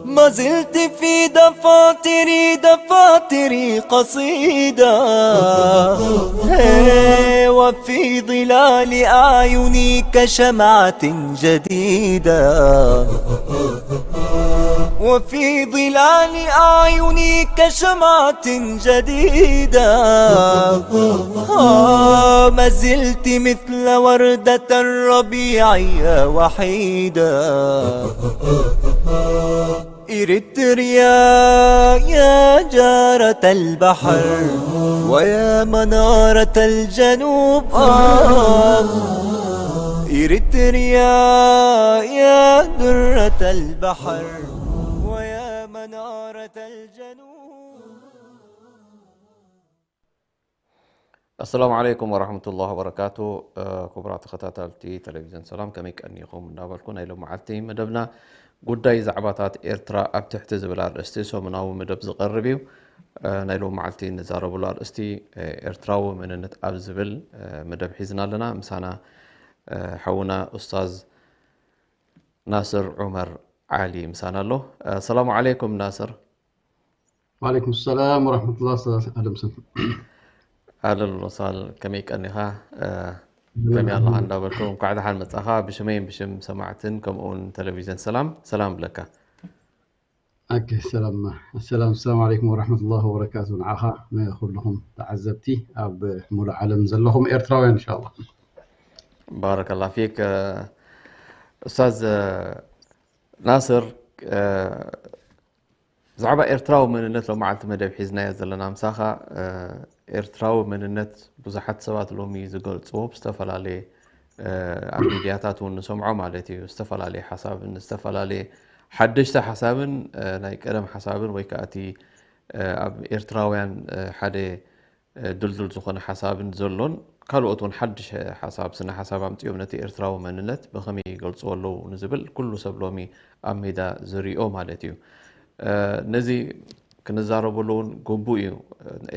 ما زلت في دفاتري، دفاتري قصيدة، هي، وفي ظلال أعيني كشمعة جديدة، وفي ظلال أعيني كشمعة جديدة، آه، ما زلت مثل وردة الربيع يا وحيدة. إريتريا يا جارة البحر ويا منارة الجنوب، آه. إريتريا يا درة البحر ويا منارة الجنوب. ኣሰላሙ ዓለይኩም ወራህመቱላሂ ወበረካቱ። ክቡራት ተኸታተልቲ ቴሌቪዝን ሰላም፣ ከመይ ቀኒኹም እንዳበልኩ፣ ናይ ሎመዓልቲ መደብና ጉዳይ ዛዕባታት ኤርትራ ኣብ ትሕቲ ዝብል ኣርእስቲ ሰሙናዊ መደብ ዝቐርብ እዩ። ናይ ሎመዓልቲ ንዛረበሉ ኣርእስቲ ኤርትራዊ መንነት ኣብ ዝብል መደብ ሒዝና ኣለና። ምሳና ሓውና ኡስታዝ ናስር ዑመር ዓሊ ምሳና ኣሎ። ኣሰላሙ ዓለይኩም ናስር። ወዓለይኩም ሰላም ወረሕመቱላህ። ኣስተላስ ኣደምሰን። ኣለን ሎሳል፣ ከመይ ቀኒኻ? ከመይ ኣለኻ እንዳበልኩ እንኳዕ ደሓን መጻኻ። ብሽመይን ብሽም ሰማዕትን ከምኡውን ቴሌቪዝን ሰላም ሰላም ብለካ። ኦኬ፣ ሰላም ሰላም። ኣሰላሙ ዓለይኩም ወረሕመቱላህ ወበረካቱ። ንዓኻ ንኩልኹም ተዓዘብቲ ኣብ ሙሉእ ዓለም ዘለኹም ኤርትራውያን እንሻላ። ባረከላ ፊክ። ኡስታዝ ናስር፣ ብዛዕባ ኤርትራዊ መንነት ሎመዓልቲ መደብ ሒዝናዮ ዘለና ምሳኻ። ኤርትራዊ መንነት ብዙሓት ሰባት ሎሚ ዝገልጽዎ ብዝተፈላለየ ኣብ ሚድያታት እውን ንሰምዖ ማለት እዩ። ዝተፈላለየ ሓሳብን ዝተፈላለየ ሓደሽቲ ሓሳብን ናይ ቀደም ሓሳብን ወይ ከዓ እቲ ኣብ ኤርትራውያን ሓደ ድልዱል ዝኾነ ሓሳብን ዘሎን ካልኦት እውን ሓድሽ ሓሳብ ስነ ሓሳብ ኣምፅኦም ነቲ ኤርትራዊ መንነት ብኸመይ ይገልፅዎ ኣለዉ ንዝብል ኩሉ ሰብ ሎሚ ኣብ ሜዳ ዝሪኦ ማለት እዩ። ነዚ ክንዛረበሉ እውን ግቡእ እዩ።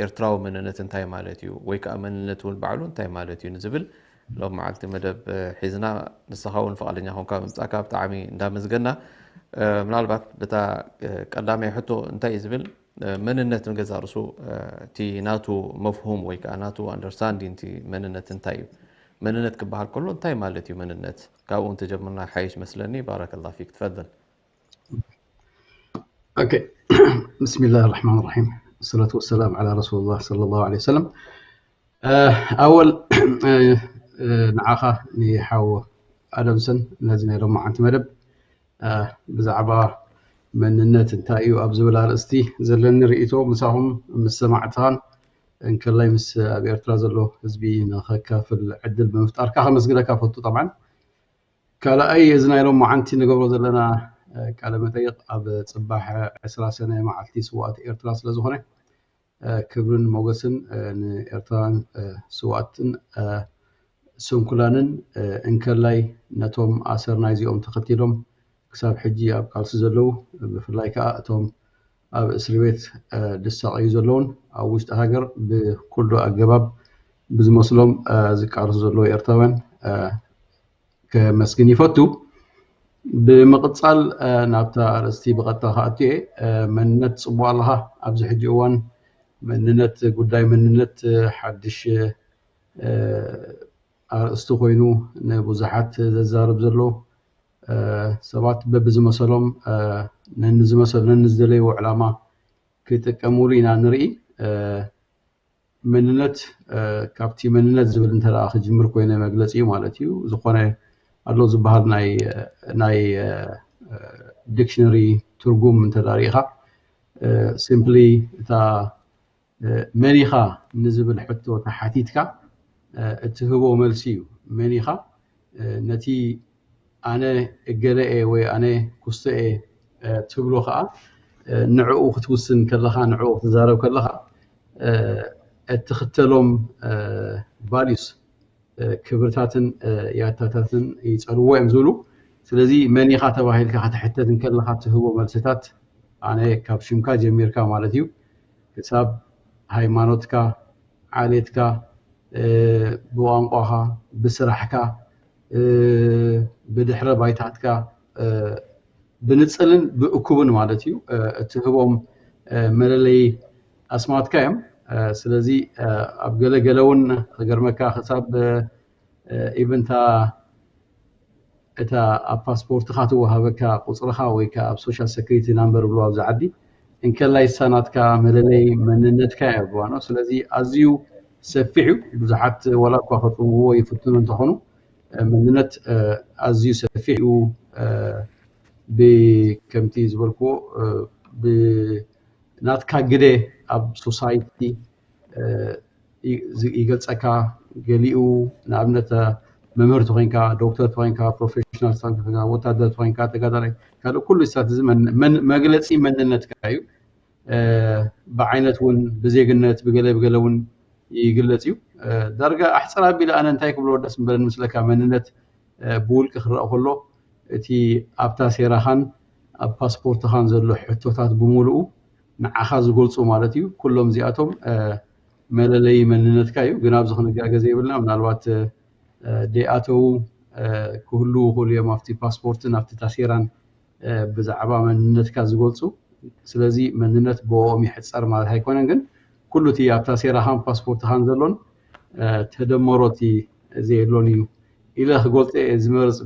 ኤርትራዊ መንነት እንታይ ማለት እዩ ወይ ከዓ መንነት እውን ባዕሉ እንታይ ማለት እዩ ንዝብል ሎም መዓልቲ መደብ ሒዝና ንስኻ እውን ፍቓደኛ ኮንካ ምምፃእካ ብጣዕሚ እንዳመዝገና። ምናልባት በታ ቀዳማይ ሕቶ እንታይ እዩ ዝብል መንነት ንገዛ ርሱ እቲ ናቱ መፍሁም ወይ ከዓ ናቱ ኣንደርስታንዲንግ እቲ መንነት እንታይ እዩ? መንነት ክበሃል ከሎ እንታይ ማለት እዩ መንነት? ካብኡ እንተጀምርና ሓይሽ መስለኒ። ባረከላ ፊክ ትፈደል። ኦኬ። ብስሚላህ ራሕማን ራሒም። ሰላቱ ወሰላም ዓላ ረሱሉላህ ሰለላሁ ዓለይሂ ወሰለም። ኣወል ንዓኻ ንሓው ኣደምሰን ነዚ ናይ ሎማዓንቲ መደብ ብዛዕባ መንነት እንታይ እዩ ኣብ ዝብል ኣርእስቲ ዘለኒ ርእይቶ ምሳኹም ምስ ሰማዕትኻን እንከላይ ምስ ኣብ ኤርትራ ዘሎ ህዝቢ ንኸካፍል ዕድል ብምፍጣርካ ከመስግነካ ፈቱ። ጠብዓን ካልኣይ እዚ ናይ ሎም መዓንቲ ንገብሮ ዘለና ቃለ መጠይቕ ኣብ ፅባሕ ዕስራ ሰነ መዓልቲ ስዋኣት ኤርትራ ስለ ዝኾነ ክብርን ሞገስን ንኤርትራውያን ስውኣትን ስንኩላንን እንከላይ ነቶም ኣሰር ናይዚኦም ተኸቲሎም ክሳብ ሕጂ ኣብ ቃልሲ ዘለዉ ብፍላይ ከዓ እቶም ኣብ እስሪ ቤት ዝሳቐዩ ዘለውን ኣብ ውሽጢ ሃገር ብኩሉ ኣገባብ ብዝመስሎም ዝቃለሱ ዘለዉ ኤርትራውያን ከመስግን ይፈቱ። ብምቕፃል ናብታ ኣርእስቲ ብቐጥታ ክኣቱ እየ። መንነት ፅቡቕ ኣለኻ። ኣብዚ ሕጂ እዋን መንነት ጉዳይ መንነት ሓድሽ ኣርእስቲ ኮይኑ ንብዙሓት ዘዛርብ ዘሎ ሰባት በብዝመሰሎም ነንዝመሰል ነንዝደለይዎ ዕላማ ክጥቀምሉ ኢና ንርኢ። መንነት ካብቲ መንነት ዝብል እንተ ክጅምር ኮይነ መግለፂ እዩ ማለት እዩ። ዝኾነ ኣሎ ዝበሃል ናይ ናይ ዲክሽነሪ ትርጉም እንተ ሪኢኻ ሲምፕሊ እታ መን ኢኻ ንዝብል ሕቶ ተሓቲትካ እትህቦ መልሲ እዩ። መን ኢኻ ነቲ ኣነ እገለ እየ ወይ ኣነ ኩስቶ እየ ትብሎ ከዓ ንዕኡ ክትውስን ከለኻ ንዕኡ ክትዛረብ ከለኻ እትኽተሎም ቫልዩስ ክብርታትን ያታታትን ይፀልዎ እዮም ዝብሉ። ስለዚ መን ኢኻ ተባሂልካ ክትሕተት እንከለኻ ትህቦ መልስታት ኣነ ካብ ሽምካ ጀሚርካ ማለት እዩ ክሳብ ሃይማኖትካ፣ ዓሌትካ፣ ብቋንቋኻ፣ ብስራሕካ፣ ብድሕረ ባይታትካ ብንፅልን ብእኩብን ማለት እዩ እትህቦም መለለይ ኣስማትካ እዮም። ስለዚ ኣብ ገለ ገለ እውን ክገርመካ ክሳብ ኢብንታ እታ ኣብ ፓስፖርትካ ትወሃበካ ቁፅርካ ወይ ከዓ ኣብ social security number ብሎ ኣብዚ ዓዲ እንከላይ እሳ ናትካ መለለይ መንነትካ እያ ብዋኖ። ስለዚ ኣዝዩ ሰፊሕ እዩ። ብዙሓት ዋላ እኳ ከጥብዎ ይፍትኑ እንተኾኑ መንነት ኣዝዩ ሰፊሕ እዩ። ብከምቲ ዝበልክዎ ናትካ ግደ ኣብ society ይገልፀካ። ገሊኡ ንኣብነት መምህር ተኮይንካ፣ ዶክተር ተኮይንካ፣ ፕሮፌሽናል ተኮይንካ፣ ወታደር ተኮይንካ፣ ተጋዳላይ፣ ካልእ ኩሉ ስታት እዚ መግለፂ መንነትካ እዩ። ብዓይነት እውን ብዜግነት ብገለ ብገለ እውን ይግለፅ እዩ። ዳርጋ ኣሕፅር ኣቢለ ኣነ እንታይ ክብሎ ደስ ምበለኒ ምስለካ መንነት ብውልቂ ክረኣ ከሎ እቲ ኣብታ ሴራኻን ኣብ ፓስፖርትኻን ዘሎ ሕቶታት ብምሉኡ ንዓኻ ዝገልፁ ማለት እዩ። ኩሎም እዚኣቶም መለለይ መንነትካ እዩ። ግን ኣብዚ ክንጋገ ዘይብልና ምናልባት ደይኣተዉ ክህልዉ ይኽእሉ እዮም ኣብቲ ፓስፖርትን ኣብቲ ታሴራን ብዛዕባ መንነትካ ዝገልፁ። ስለዚ መንነት ብኦም ይሕፀር ማለት ኣይኮነን፣ ግን ኩሉ እቲ ኣብ ታሴራኻን ፓስፖርትኻን ዘሎን ተደመሮ እቲ ዘየሎን እዩ ኢለ ክገልፀ እየ ዝመርፅ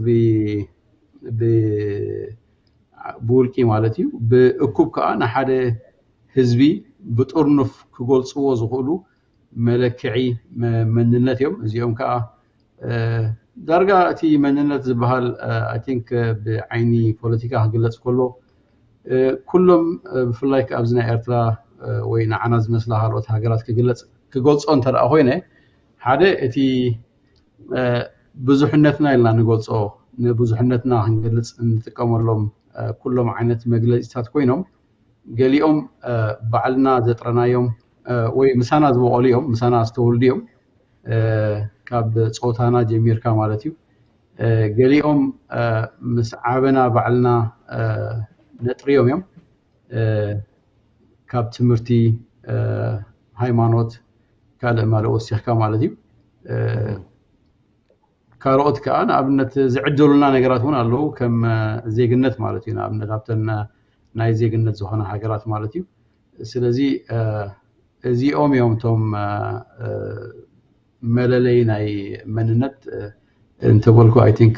ብውልቂ ማለት እዩ። ብእኩብ ከዓ ንሓደ ህዝቢ ብጥርኑፍ ክገልፅዎ ዝኽእሉ መለክዒ መንነት እዮም። እዚኦም ከዓ ዳርጋ እቲ መንነት ዝበሃል I think ብዓይኒ ፖለቲካ ክግለፅ ከሎ ኩሎም ብፍላይ ኣብዚ ናይ ኤርትራ ወይ ንዓና ዝመስላ ካልኦት ሃገራት ክግለፅ ክገልፆ እንተ ኮይነ ሓደ እቲ ብዙሕነትና ኢልና ንገልፆ ንብዙሕነትና ክንገልፅ እንጥቀመሎም ኩሎም ዓይነት መግለፂታት ኮይኖም ገሊኦም ባዕልና ዘጥረናዮም ወይ ምሳና ዝበቐሉ እዮም፣ ምሳና ዝተወልዱ እዮም። ካብ ፆታና ጀሚርካ ማለት እዩ። ገሊኦም ምስ ዓበና ባዕልና ነጥርዮም እዮም። ካብ ትምህርቲ፣ ሃይማኖት፣ ካልእ ማለ ወሲኽካ ማለት እዩ። ካልኦት ከዓ ንኣብነት ዝዕደሉና ነገራት እውን ኣለዉ፣ ከም ዜግነት ማለት እዩ። ንኣብነት ኣብተን ናይ ዜግነት ዝኾነ ሃገራት ማለት እዩ። ስለዚ እዚኦም እዮም እቶም መለለይ ናይ መንነት እንተበልኩ I think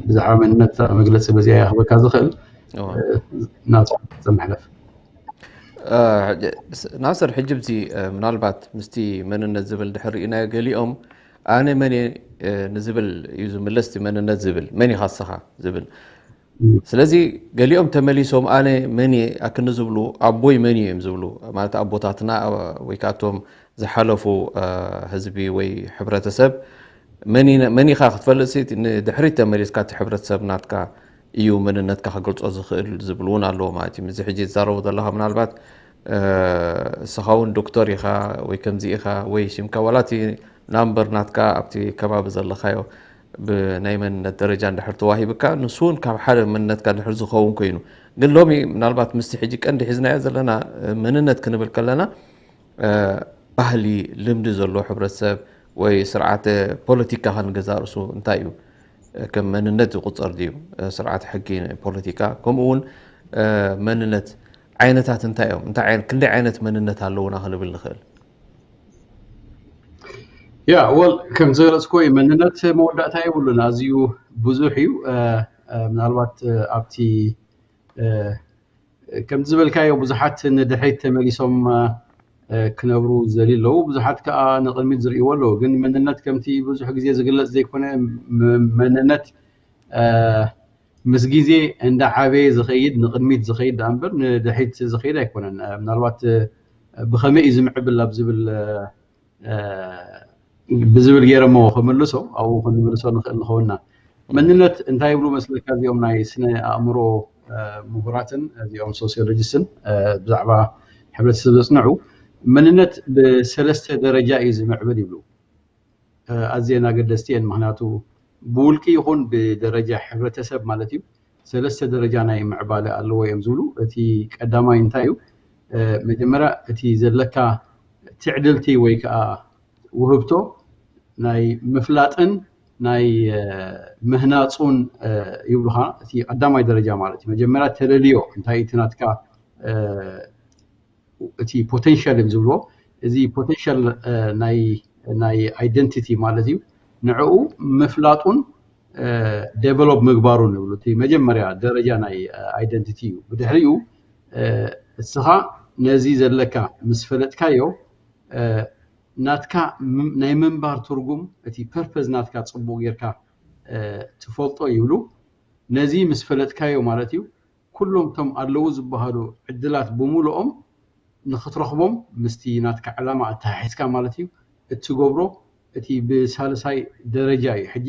ብዛዕባ መንነት መግለፂ በዚኣ እየ ክበካ ዝኽእል። ናስር ሕጂ ምናልባት ምስቲ መንነት ዝብል ድሕር ርኢናዮ ገሊኦም ኣነ መን እየ ንዝብል እዩ ዝምለስ እቲ መንነት ዝብል መን ኢኻ ንስኻ ዝብል ስለዚ ገሊኦም ተመሊሶም ኣነ መን እየ ኣክኒ ዝብሉ ኣቦይ መን እዩ እዮም ዝብሉ ማለት ኣቦታትና ወይ ከዓ እቶም ዝሓለፉ ህዝቢ ወይ ሕብረተሰብ መን ኢኻ ክትፈልጥ ንድሕሪት ተመሊስካ እቲ ሕብረተሰብ ናትካ እዩ መንነትካ ክገልፆ ዝኽእል ዝብሉ እውን ኣለዎ ማለት እዩ። እዚ ሕጂ ዝዛረቡ ዘለካ ምናልባት እስኻ እውን ዶክተር ኢኻ ወይ ከምዚ ኢኻ ወይ ሽምካ ዋላ እቲ ናምበር ናትካ ኣብቲ ከባቢ ዘለካዮ ብናይ መንነት ደረጃ እንድሕር ተዋሂብካ ንሱ እውን ካብ ሓደ መንነትካ እንድሕር ዝኸውን ኮይኑ ግን ሎሚ ምናልባት ምስቲ ሕጂ ቀንዲ ሒዝናዮ ዘለና መንነት ክንብል ከለና ባህሊ ልምዲ ዘሎ ሕብረተሰብ ወይ ስርዓተ ፖለቲካ ከንገዛ ርእሱ እንታይ እዩ ከም መንነት ዝቁፀር ድዩ ስርዓተ ሕጊ ፖለቲካ ከምኡ እውን መንነት ዓይነታት እንታይ እዮም እንታይ ዓይነት ክንደይ ዓይነት መንነት ኣለውና ክንብል ንኽእል ያ ወል ከም ዝገለፅኮ መንነት መወዳእታ የብሉን ኣዝዩ ብዙሕ እዩ ምናልባት ኣብቲ ከም ዝበልካዮ ብዙሓት ንድሕሪት ተመሊሶም ክነብሩ ዝደልዩ ኣለዉ ብዙሓት ከዓ ንቕድሚት ዝርእይዎ ኣለዉ ግን መንነት ከምቲ ብዙሕ ግዜ ዝግለፅ ዘይኮነ መንነት ምስ ግዜ እንዳ ዓበየ ዝኸይድ ንቕድሚት ዝኸይድ ዳኣ እምበር ንድሕሪት ዝኸይድ ኣይኮነን ምናልባት ብኸመይ እዩ ዝምዕብል ኣብ ዝብል ብዝብል ገይረ ሞ ክምልሶ ኣብኡ ክንምልሶ ንኽእል ንኸውንና መንነት እንታይ ይብሉ መስለካ እዚኦም ናይ ስነ ኣእምሮ ምሁራትን እዚኦም ሶሲዮሎጂስትን ብዛዕባ ሕብረተሰብ ዘፅንዑ መንነት ብሰለስተ ደረጃ እዩ ዝምዕብል ይብሉ ኣዝየን ኣገደስቲ እየን ምክንያቱ ብውልቂ ይኹን ብደረጃ ሕብረተሰብ ማለት እዩ፣ ሰለስተ ደረጃ ናይ ምዕባለ ኣለዎ እዮም ዝብሉ። እቲ ቀዳማይ እንታይ እዩ? መጀመርያ እቲ ዘለካ ትዕድልቲ ወይ ከዓ ውህብቶ ናይ ምፍላጥን ናይ ምህናፁን ይብሉኻ። እቲ ቀዳማይ ደረጃ ማለት እዩ። መጀመርያ ተለልዮ እንታይ እቲ ናትካ እቲ ፖቴንሻል እዮም ዝብልዎ። እዚ ፖቴንሻል ናይ ናይ ኣይደንቲቲ ማለት እዩ። ንዕኡ ምፍላጡን ዴቨሎፕ ምግባሩን ይብሉ። እቲ መጀመርያ ደረጃ ናይ ኣይደንቲቲ እዩ። ብድሕሪኡ እስኻ ነዚ ዘለካ ምስ ፈለጥካዮ ናትካ ናይ ምንባር ትርጉም፣ እቲ ፐርፐዝ ናትካ ጽቡቕ ጌርካ ትፈልጦ ይብሉ። ነዚ ምስ ፈለጥካዮ ማለት እዩ፣ ኩሎም እቶም ኣለዉ ዝበሃሉ ዕድላት ብምሉኦም ንኽትረኽቦም ምስቲ ናትካ ዕላማ ኣተሓሒዝካ ማለት እዩ እትገብሮ። እቲ ብሳልሳይ ደረጃ እዩ። ሕጂ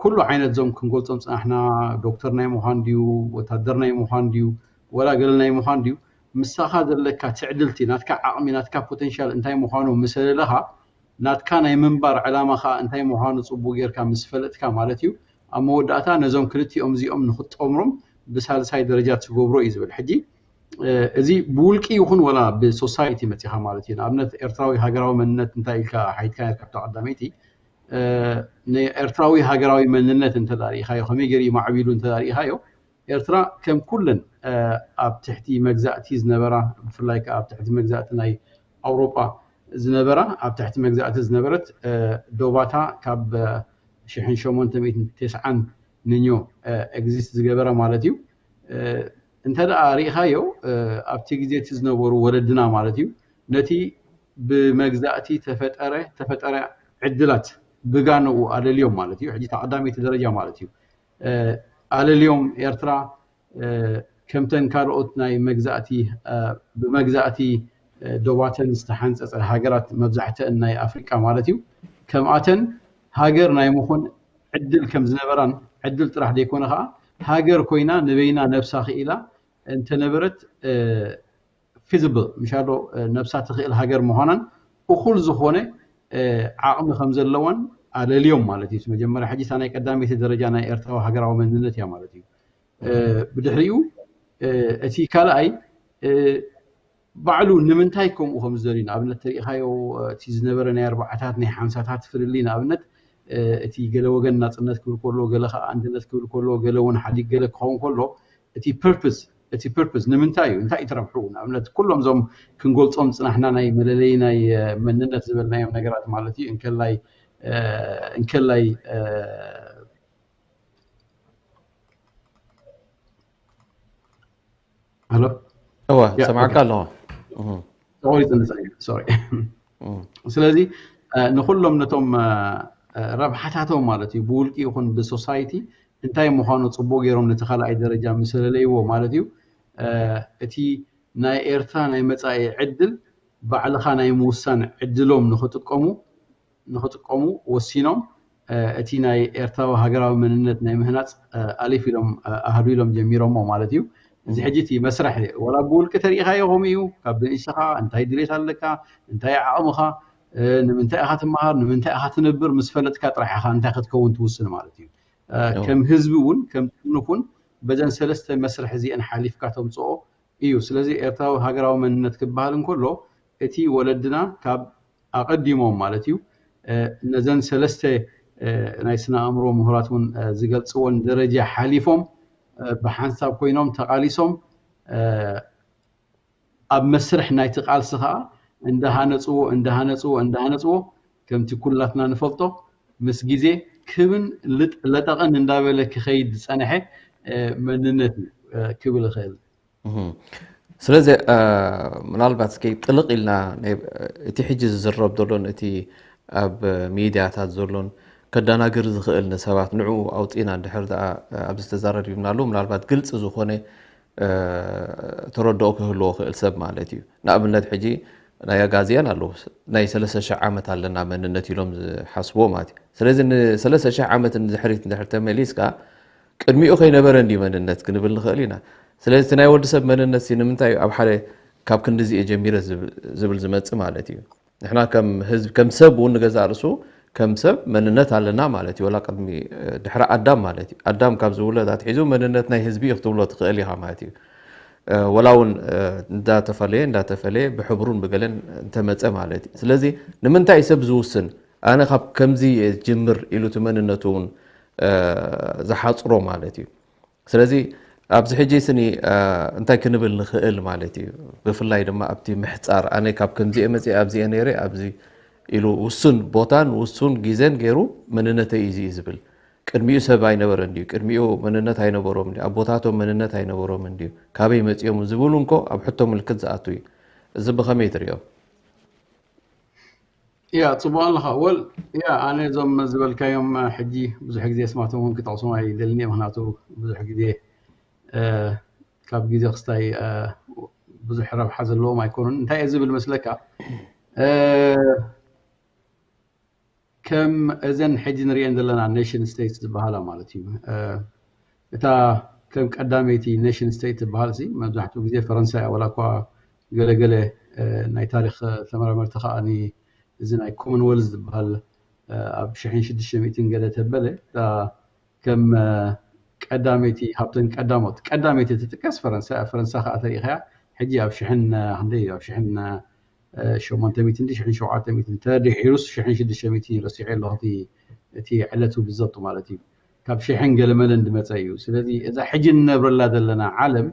ኩሉ ዓይነት ዞም ክንገልጾም ጽናሕና፣ ዶክተር ናይ ምዃን ድዩ፣ ወታደር ናይ ምዃን ድዩ፣ ወላ ገለ ናይ ምዃን ድዩ፣ ምሳኻ ዘለካ ትዕድልቲ፣ ናትካ ዓቕሚ፣ ናትካ ፖቴንሻል እንታይ ምዃኑ ምስ ኣለኻ፣ ናትካ ናይ ምንባር ዕላማ ከዓ እንታይ ምዃኑ ጽቡቅ ጌርካ ምስ ፈለጥካ ማለት እዩ። ኣብ መወዳእታ ነዞም ክልቲኦም እዚኦም ንክትጠምሮም ብሳልሳይ ደረጃ ትገብሮ እዩ ዝብል። ሕጂ እዚ ብውልቂ ይኹን ወላ ብሶሳይቲ መፂኻ ማለት እዩ። ንኣብነት ኤርትራዊ ሃገራዊ መንነት እንታይ ኢልካ ሓይትካ ነርካ ኣብታ ቀዳመይቲ፣ ንኤርትራዊ ሃገራዊ መንነት እንተ ርኢኻዮ፣ ከመይ ገይሩ እዩ ማዕቢሉ እንተ ርኢኻዮ፣ ኤርትራ ከም ኩለን ኣብ ትሕቲ መግዛእቲ ዝነበራ፣ ብፍላይ ከዓ ኣብ ትሕቲ መግዛእቲ ናይ ኣውሮጳ ዝነበራ፣ ኣብ ትሕቲ መግዛእቲ ዝነበረት ዶባታ ካብ ሽሕን ሸሞንተ ሚእትን ተስዓን ንኞ ኤግዚስት ዝገበረ ማለት እዩ። እንተ ደኣ ርኢኻዮ ኣብቲ ግዜ እቲ ዝነበሩ ወለድና ማለት እዩ ነቲ ብመግዛእቲ ተፈጠረ ተፈጠረ ዕድላት ብጋንኡ ኣለልዮም ማለት እዩ። ሕጂ ተቐዳመይቲ ደረጃ ማለት እዩ ኣለልዮም ኤርትራ ከምተን ካልኦት ናይ መግዛእቲ ብመግዛእቲ ዶባተን ዝተሓንፀፀ ሃገራት መብዛሕተን ናይ ኣፍሪቃ ማለት እዩ ከምኣተን ሃገር ናይ ምኾን ዕድል ከም ዝነበራን ዕድል ጥራሕ ዘይኮነ ከዓ ሃገር ኮይና ንበይና ነብሳ ክኢላ እንተነበረት ፊዚብል ምሻሎ ነብሳ ትኽእል ሃገር ምዃናን እኹል ዝኾነ ዓቕሚ ከም ዘለዋን ኣለልዮም ማለት እዩ። መጀመርያ ሕጂ እታ ናይ ቀዳመይቲ ደረጃ ናይ ኤርትራዊ ሃገራዊ መንነት እያ ማለት እዩ። ብድሕሪኡ እቲ ካልኣይ ባዕሉ ንምንታይ ከምኡ ከም ዝደልዩ ንኣብነት ተሪኢኻዮ እቲ ዝነበረ ናይ ኣርባዓታት ናይ ሓምሳታት ፍልልይ ንኣብነት እቲ ገለ ወገን ናፅነት ክብል ከሎ ገለ ከዓ ኣንድነት ክብል ከሎ ገለ እውን ሓዲግ ገለ ክኸውን ከሎ እቲ ፐርፕስ እቲ ፐርፕስ ንምንታይ እዩ እንታይ እዩ ትረብሑ ንኣብነት ኩሎም እዞም ክንገልፆም ፅናሕና ናይ መለለይ ናይ መንነት ዝበልናዮም ነገራት ማለት እዩ እንከላይ እንከላይ ሎ እወ ሰማዕካ ኣለኹ ተቆሪፅኒ ሶሪ ስለዚ ንኩሎም ነቶም ረብሓታቶም ማለት እዩ ብውልቂ ይኹን ብሶሳይቲ እንታይ ምዃኑ ፅቡቅ ገይሮም ነቲ ካልኣይ ደረጃ ምስ ለለይዎ ማለት እዩ እቲ ናይ ኤርትራ ናይ መፃኢ ዕድል ባዕልኻ ናይ ምውሳን ዕድሎም ንክጥቀሙ ንክጥቀሙ ወሲኖም እቲ ናይ ኤርትራዊ ሃገራዊ መንነት ናይ ምህናፅ ኣሊፍ ኢሎም ኣህዱ ኢሎም ጀሚሮሞ ማለት እዩ። እዚ ሕጂ እቲ መስርሕ ዋላ ብውልቂ ተሪኢኻዮ ከምኡ እዩ። ካብ ንእሽኻ እንታይ ድሌት ኣለካ፣ እንታይ ዓቕምኻ፣ ንምንታይ ኢኻ ትመሃር፣ ንምንታይ ኢኻ ትነብር ምስ ፈለጥካ ጥራሕ ኢኻ እንታይ ክትከውን ትውስን ማለት እዩ። ከም ህዝቢ እውን ከም ጥርንፍ እውን በዘን ሰለስተ መስርሕ እዚአን ሓሊፍካ ተምፅኦ እዩ። ስለዚ ኤርትራዊ ሃገራዊ መንነት ክበሃል እንከሎ እቲ ወለድና ካብ ኣቐዲሞም ማለት እዩ ነዘን ሰለስተ ናይ ስነ ኣእምሮ ምሁራት እውን ዝገልፅወን ደረጃ ሓሊፎም ብሓንሳብ ኮይኖም ተቓሊሶም ኣብ መስርሕ ናይቲ ቃልሲ ከዓ እንዳሃነፅዎ እንዳሃነፅዎ እንዳሃነፅዎ ከምቲ ኩላትና ንፈልጦ ምስ ግዜ ክብን ለጠቕን እንዳበለ ክኸይድ ዝፀንሐ መንነት እዩ ክብል ይኽእል። ስለዚ ምናልባት እስኪ ጥልቕ ኢልና እቲ ሕጂ ዝዝረብ ዘሎን እቲ ኣብ ሚድያታት ዘሎን ከዳናግር ዝኽእል ንሰባት ንዑ ኣውፂና እንድሕር ደኣ ኣብዚ ተዛረዲብናሉ ምናልባት ግልፂ ዝኾነ ተረድኦ ክህልዎ ክእል ሰብ ማለት እዩ። ንኣብነት ሕጂ ናይ ኣጋዝያን ኣለዉ ናይ ሰለስተ ሺሕ ዓመት ኣለና መንነት ኢሎም ዝሓስብዎ ማለት እዩ። ስለዚ ንሰለስተ ሺሕ ዓመት ንድሕሪት እንድሕር ተመሊስካ ቅድሚኡ ከይነበረ እንዲ መንነት ክንብል ንኽእል ኢና። ስለዚ እቲ ናይ ወዲ ሰብ መንነት ሲ ንምንታይ እዩ ኣብ ሓደ ካብ ክንድዚ እየ ጀሚረ ዝብል ዝመፅእ ማለት እዩ። ንሕና ከም ህዝብ ከም ሰብ እውን ንገዛእ ርእሱ ከም ሰብ መንነት ኣለና ማለት እዩ። ወላ ቅድሚ ድሕሪ ኣዳም ማለት እዩ። ኣዳም ካብ ዝውለድ ኣትሒዙ መንነት ናይ ህዝቢ እዩ ክትብሎ ትኽእል ኢኻ ማለት እዩ። ወላ እውን እንዳተፈለየ እንዳተፈለየ ብሕብሩን ብገለን እንተመፀ ማለት እዩ። ስለዚ ንምንታይ እዩ ሰብ ዝውስን? ኣነ ካብ ከምዚ ጅምር ኢሉ እቲ መንነቱ እውን ዝሓፅሮ ማለት እዩ። ስለዚ ኣብዚ ሕጂ ስኒ እንታይ ክንብል ንኽእል ማለት እዩ። ብፍላይ ድማ ኣብቲ ምሕፃር ኣነ ካብ ከምዚኤ መፅእ ኣብዚኤ ነይረ ኣብዚ ኢሉ ውሱን ቦታን ውሱን ግዜን ገይሩ መንነተይ እዚ እዩ ዝብል። ቅድሚኡ ሰብ ኣይነበረን ድዩ? ቅድሚኡ መንነት ኣይነበሮም ድዩ? ኣቦታቶም መንነት ኣይነበሮምን ድዩ? ካበይ መፂኦም ዝብሉ እንኮ ኣብ ሕቶ ምልክት ዝኣቱ እዩ። እዚ ብኸመይ ትሪኦ? ያ ጽቡቅ ኣለኻ። ወል ያ ኣነ እዞም ዝበልካዮም ሕጂ ብዙሕ ግዜ ስማቶም እውን ክጠቕሶም ኣይደልን እየ፣ ምክንያቱ ብዙሕ ግዜ ካብ ግዜ ክስታይ ብዙሕ ረብሓ ዘለዎም ኣይኮኑን። እንታይ እየ ዝብል መስለካ? ከም እዘን ሕጂ ንሪኤን ዘለና ኔሽን ስቴትስ ዝበሃላ ማለት እዩ። እታ ከም ቀዳመይቲ ኔሽን ስቴት ትበሃል ሲ መብዛሕትኡ ግዜ ፈረንሳ እያ፣ ዋላ እኳ ገለገለ ናይ ታሪክ ተመራመርቲ ከዓ እዚ ናይ ኮመንወልዝ ዝበሃል ኣብ ሽሕን ሽዱሽተ ሚእትን ገለ ተበለ ከም ቀዳመይቲ ሃብተን ቀዳሞት ቀዳመይቲ ትጥቀስ ፈረንሳ እያ። ፈረንሳ ከዓ ተሪኢኻያ ሕጂ ኣብ ሽሕን ክንደይ ኣብ ሽሕን ሸሞንተ ሚእትን ሽሕን ሸውዓተ ሚእትን ተድሒሩስ ሽሕን ሽዱሽተ ሚእትን ረሲዐ ኣለኹ እቲ ዕለቱ ብዘብጡ ማለት እዩ። ካብ ሽሕን ገለመለን ዝመፀ እዩ። ስለዚ እዛ ሕጂ ንነብረላ ዘለና ዓለም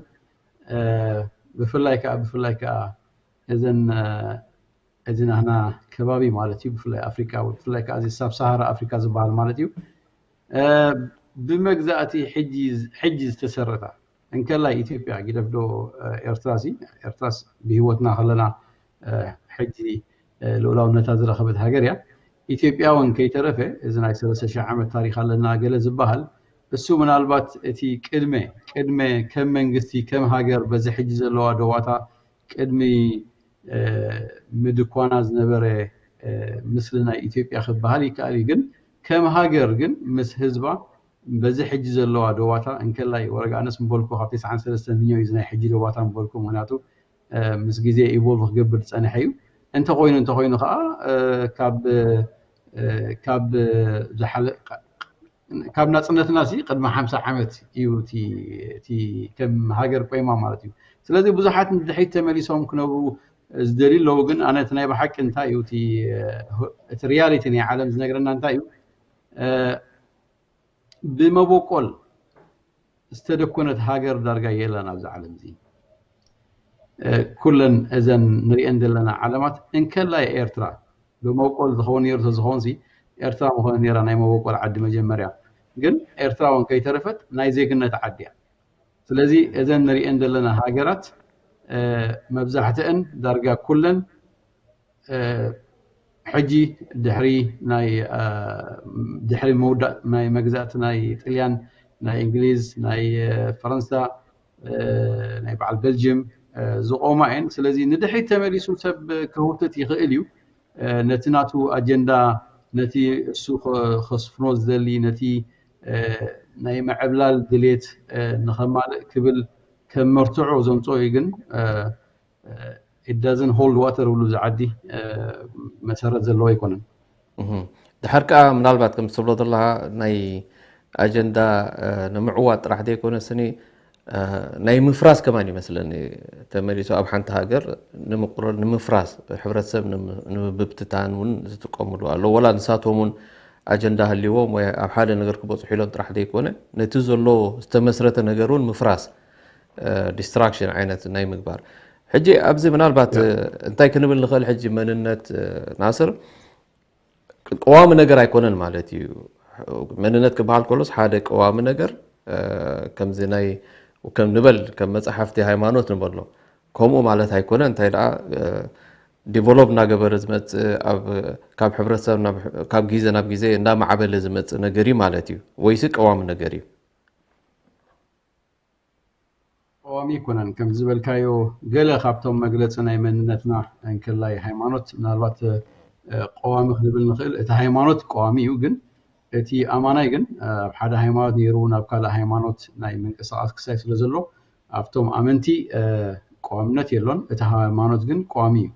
ብፍላይ ከዓ ብፍላይ ከዓ እዘን እዚ ናህና ከባቢ ማለት እዩ ብፍላይ ኣፍሪካ ብፍላይ ከዓ እዚ ሳብ ሳሃራ ኣፍሪካ ዝበሃል ማለት እዩ ብመግዛእቲ ሕጂ ዝተሰረታ እንከላይ ኢትዮጵያ ጊደፍዶ ኤርትራ ሲ ኤርትራስ ብህይወትና ከለና ሕጂ ልኡላውነታ ዝረኸበት ሃገር እያ። ኢትዮጵያ እውን ከይተረፈ እዚ ናይ ሰለስተ ሺሕ ዓመት ታሪክ ኣለና ገለ ዝበሃል እሱ ምናልባት እቲ ቅድመ ቅድመ ከም መንግስቲ ከም ሃገር በዚ ሕጂ ዘለዋ ደዋታ ቅድሚ ምድኳና ዝነበረ ምስሊ ናይ ኢትዮጵያ ክበሃል ይከኣል እዩ። ግን ከም ሃገር ግን ምስ ህዝባ በዚ ሕጂ ዘለዋ ደዋታ እንከላይ ወረጋ ኣነስ ምበልኩ ካብ ተስዓን ሰለስተን ምኛው እዚ ናይ ሕጂ ደዋታ ምበልኩ ምክንያቱ ምስ ግዜ ኢቮልቭ ክገብር ዝፀንሐ እዩ። እንተኮይኑ እንተኮይኑ ከዓ ካብ ካብ ዝሓለ ካብ ናፅነትና ሲ ቅድሚ ሓምሳ ዓመት እዩ እቲ ከም ሃገር ቆይማ ማለት እዩ። ስለዚ ብዙሓት ንድሕሪት ተመሊሶም ክነብሩ ዝደልዩ ኣለዉ። ግን ኣነ እቲ ናይ ብሓቂ እንታይ እዩ እቲ ሪያሊቲ ናይ ዓለም ዝነግረና እንታይ እዩ ብመበቆል ዝተደኮነት ሃገር ዳርጋ የላን ኣብዚ ዓለም እዚ። ኩለን እዘን ንሪኤን ዘለና ዓለማት እንከላይ ኤርትራ ብመበቆል ዝኸውን ነይሩ ተዝኸውን ሲ ኤርትራ ምኾነ ነይራ ናይ መበቆል ዓዲ መጀመርያ። ግን ኤርትራ እውን ከይተረፈት ናይ ዜግነት ዓዲ እያ። ስለዚ እዘን ንሪኤን ዘለና ሃገራት መብዛሕትአን ዳርጋ ኩለን ሕጂ ድሕሪ ናይ ድሕሪ መውዳእ ናይ መግዛእቲ ናይ ጥልያን ናይ እንግሊዝ ናይ ፈረንሳ ናይ በዓል ቤልጅየም ዝቆማ እየን። ስለዚ ንድሕሪት ተመሊሱ ሰብ ክህውትት ይኽእል እዩ። ነቲ ናቱ ኣጀንዳ ነቲ እሱ ከስፍኖ ዝደሊ ነቲ ናይ ምዕብላል ድሌት ንኸማልእ ክብል ከም መርትዖ ዘምፅኦ እዩ። ግን it doesn't hold water ብሉ ዝዓዲ መሰረት ዘለዎ ኣይኮነን። ድሓር ከዓ ምናልባት ከም ትብሎ ዘለካ ናይ ኣጀንዳ ንምዕዋት ጥራሕ ዘይኮነ ስኒ ናይ ምፍራስ ከማን ይመስለኒ ተመሊሱ ኣብ ሓንቲ ሃገር ንምፍራስ ሕብረተሰብ ንምብትታን እውን ዝጥቀምሉ ኣሎ። ወላ ንሳቶም እውን ኣጀንዳ ህልዎም ወይ ኣብ ሓደ ነገር ክበፅሑ ኢሎም ጥራሕ ዘይኮነ ነቲ ዘሎ ዝተመስረተ ነገር እውን ምፍራስ ዲስትራክሽን ዓይነት ናይ ምግባር። ሕጂ ኣብዚ ምናልባት እንታይ ክንብል ንኽእል ሕጂ መንነት ናስር ቀዋሚ ነገር ኣይኮነን ማለት እዩ። መንነት ክበሃል ከሎስ ሓደ ቀዋሚ ነገር ከምዚ ናይ ከም ንበል ከም መፅሓፍቲ ሃይማኖት ንበሎ ከምኡ ማለት ኣይኮነ። እንታይ ደኣ ዲቨሎፕ እናገበረ ዝመፅእ ካብ ሕብረተሰብ ካብ ግዜ ናብ ግዜ እንዳማዕበለ ዝመፅእ ነገር እዩ ማለት እዩ። ወይሲ ቀዋሚ ነገር እዩ? ቀዋሚ ኣይኮነን ከም ዝበልካዮ ገለ ካብቶም መግለፂ ናይ መንነትና እንከላይ ሃይማኖት ምናልባት ቀዋሚ ክንብል ንኽእል። እቲ ሃይማኖት ቀዋሚ እዩ፣ ግን እቲ ኣማናይ ግን ኣብ ሓደ ሃይማኖት ነይሩ ናብ ካልእ ሃይማኖት ናይ ምንቅስቃስ ክሳይ ስለ ዘሎ ኣብቶም ኣመንቲ ቀዋምነት የሎን። እቲ ሃይማኖት ግን ቀዋሚ እዩ።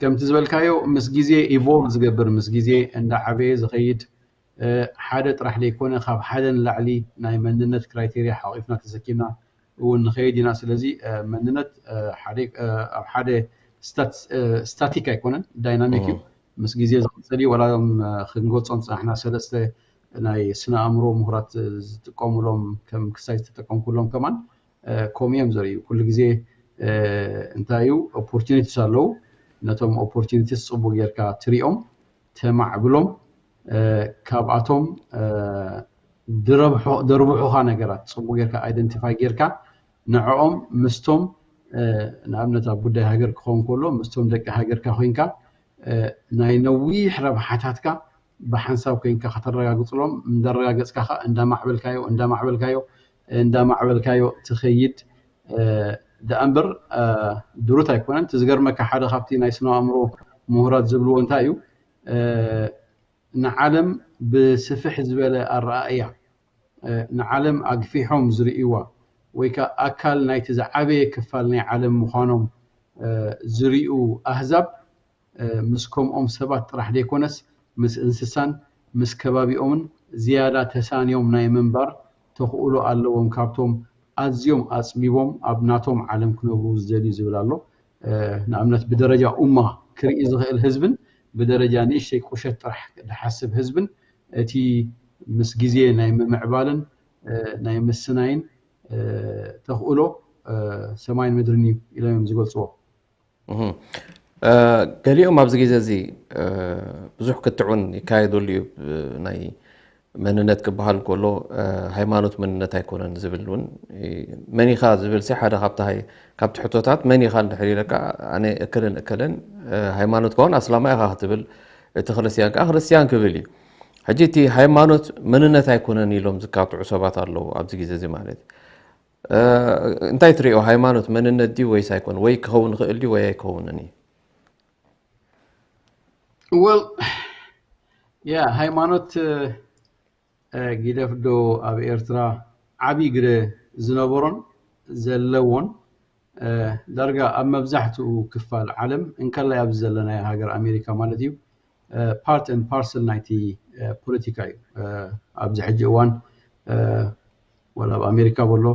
ከምቲ ዝበልካዮ ምስ ግዜ ኢቮልቭ ዝገብር ምስ ግዜ እንዳዓበየ ዝኸይድ ሓደ ጥራሕ ዘይኮነ ካብ ሓደ ንላዕሊ ናይ መንነት ክራይቴርያ ሓቂፍና ተሰኪምና እውን ንኸይድ ኢና። ስለዚ መንነት ኣብ ሓደ ስታቲክ ኣይኮነን፣ ዳይናሚክ እዩ። ምስ ግዜ ዝቕፅል እዩ። ዋላ ክንገልፆም ዝፀናሕና ሰለስተ ናይ ስነ ኣእምሮ ምሁራት ዝጥቀሙሎም ከም ክሳይ ዝተጠቀምኩሎም ከማን ከምኡ እዮም ዘርእዩ። ኩሉ ግዜ እንታይ እዩ ኦፖርቹኒቲስ ኣለዉ። ነቶም ኦፖርቹኒቲስ ፅቡቅ ጌርካ ትሪኦም፣ ተማዕብሎም፣ ካብኣቶም ደርብሑኻ ነገራት ፅቡቅ ጌርካ ኣይደንቲፋይ ጌርካ ንዕኦም ምስቶም ንኣብነት ኣብ ጉዳይ ሃገር ክኸውን ከሎ ምስቶም ደቂ ሃገርካ ኮይንካ ናይ ነዊሕ ረብሓታትካ ብሓንሳብ ኮይንካ ከተረጋግፅሎም እንዳረጋገፅካ ከዓ እንዳማዕበልካዮ እንዳማዕበልካዮ እንዳማዕበልካዮ ትኸይድ ደኣ እምበር ድሩት ኣይኮነን። እቲ ዝገርመካ ሓደ ካብቲ ናይ ስነ ኣእምሮ ምሁራት ዝብልዎ እንታይ እዩ ንዓለም ብስፍሕ ዝበለ ኣረኣእያ ንዓለም ኣግፊሖም ዝርእይዋ ወይ ከዓ ኣካል ናይቲ ዝዓበየ ክፋል ናይ ዓለም ምዃኖም ዝርእዩ ኣህዛብ ምስ ከምኦም ሰባት ጥራሕ ዘይኮነስ ምስ እንስሳን ምስ ከባቢኦምን ዝያዳ ተሳንዮም ናይ ምንባር ተኽእሎ ኣለዎም ካብቶም ኣዝዮም ኣፅቢቦም ኣብ ናቶም ዓለም ክነብሩ ዝደልዩ ዝብል ኣሎ። ንኣብነት ብደረጃ ኡማ ክርኢ ዝኽእል ህዝብን ብደረጃ ንእሽተይ ቁሸት ጥራሕ ዝሓስብ ህዝብን እቲ ምስ ግዜ ናይ ምምዕባልን ናይ ምስናይን ተኽእሎ ሰማይን ምድርን እዩ ኢሎም እዮም ዝገልፅዎ። ገሊኦም ኣብዚ ግዜ እዚ ብዙሕ ክትዑን ይካየደሉ እዩ። ናይ መንነት ክበሃል ከሎ ሃይማኖት መንነት ኣይኮነን ዝብል እውን መን ኢኻ ዝብል ሲ ሓደ ካብቲ ካብቲ ሕቶታት መን ኢኻ እንድሕር ኢለካ ኣነ እከለን እከለን ሃይማኖት ከውን ኣስላማ ኢኻ ክትብል እቲ ክርስትያን ከዓ ክርስትያን ክብል እዩ። ሕጂ እቲ ሃይማኖት መንነት ኣይኮነን ኢሎም ዝካትዑ ሰባት ኣለዉ ኣብዚ ግዜ እዚ ማለት እንታይ ትሪኦ? ሃይማኖት መንነት ድዩ ወይስ ኣይኮነ ወይ ክኸውን ይኽእል ድዩ ወይ ኣይከውንን እዩ? ወል ያ ሃይማኖት ጊደፍ ዶ ኣብ ኤርትራ ዓብዪ ግደ ዝነበሮን ዘለዎን ዳርጋ ኣብ መብዛሕትኡ ክፋል ዓለም እንከላይ ኣብዚ ዘለናዮ ሃገር ኣሜሪካ ማለት እዩ ፓርት ን ፓርሰል ናይቲ ፖለቲካ እዩ። ኣብዚ ሕጂ እዋን ወላ ኣብ ኣሜሪካ በሎ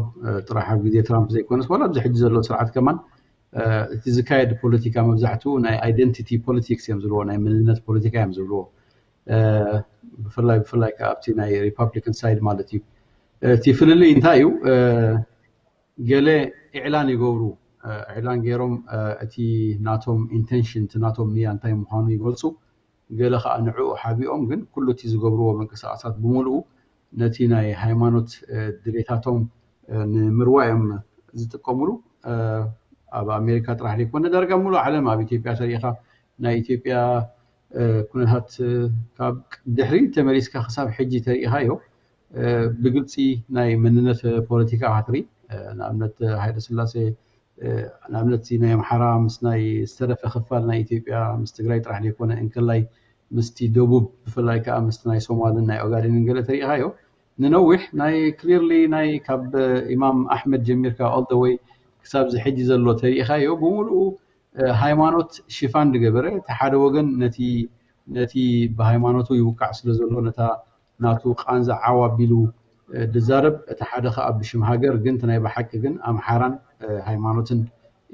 ጥራሕ ኣብ ግዜ ትራምፕ ዘይኮነስ ዋላ ኣብዚ ሕጂ ዘሎ ስርዓት ከማን እቲ ዝካየድ ፖለቲካ መብዛሕትኡ ናይ ኣይደንቲቲ ፖለቲክስ እዮም ዝብልዎ፣ ናይ መንነት ፖለቲካ እዮም ዝብልዎ። ብፍላይ ብፍላይ ከዓ ኣብቲ ናይ ሪፓብሊካን ሳይድ ማለት እዩ። እቲ ፍልልይ እንታይ እዩ? ገለ ኢዕላን ይገብሩ። ኢዕላን ገይሮም እቲ ናቶም ኢንቴንሽን እቲ ናቶም ንያ እንታይ ምዃኑ ይገልፁ። ገለ ከዓ ንዕኡ ሓቢኦም ግን ኩሉ እቲ ዝገብርዎ ምንቅስቃሳት ብምልኡ ነቲ ናይ ሃይማኖት ድሌታቶም ንምርዋ እዮም ዝጥቀምሉ። ኣብ ኣሜሪካ ጥራሕ ዘይኮነ ዳርጋ ሙሉእ ዓለም ኣብ ኢትዮጵያ ተሪኢኻ ናይ ኢትዮጵያ ኩነታት ካብ ድሕሪ ተመሊስካ ክሳብ ሕጂ ተሪኢኻዮ ብግልፂ ናይ መንነት ፖለቲካ ክትርኢ ንኣብነት ሃይለ ስላሴ ንኣብነት ናይ ኣምሓራ ምስ ናይ ዝተረፈ ክፋል ናይ ኢትዮጵያ ምስ ትግራይ ጥራሕ ዘይኮነ እንከላይ ምስቲ ደቡብ ብፍላይ ከዓ ምስቲ ናይ ሶማልን ናይ ኦጋዴንን ገለ ተሪኢኻዮ ንነዊሕ ናይ ክሊርሊ ናይ ካብ ኢማም ኣሕመድ ጀሚርካ ኦል ደ ወይ ክሳብ ዝሕጂ ዘሎ ተሪኢኻዮ ብምሉኡ ሃይማኖት ሽፋን ዝገበረ እቲ ሓደ ወገን ነቲ ነቲ ብሃይማኖቱ ይውቃዕ ስለ ዘሎ ነታ ናቱ ቃንዛ ዓው ኣቢሉ ዝዛረብ እቲ ሓደ ከዓ ብሽም ሃገር ግን ናይ ብሓቂ ግን ኣምሓራን ሃይማኖትን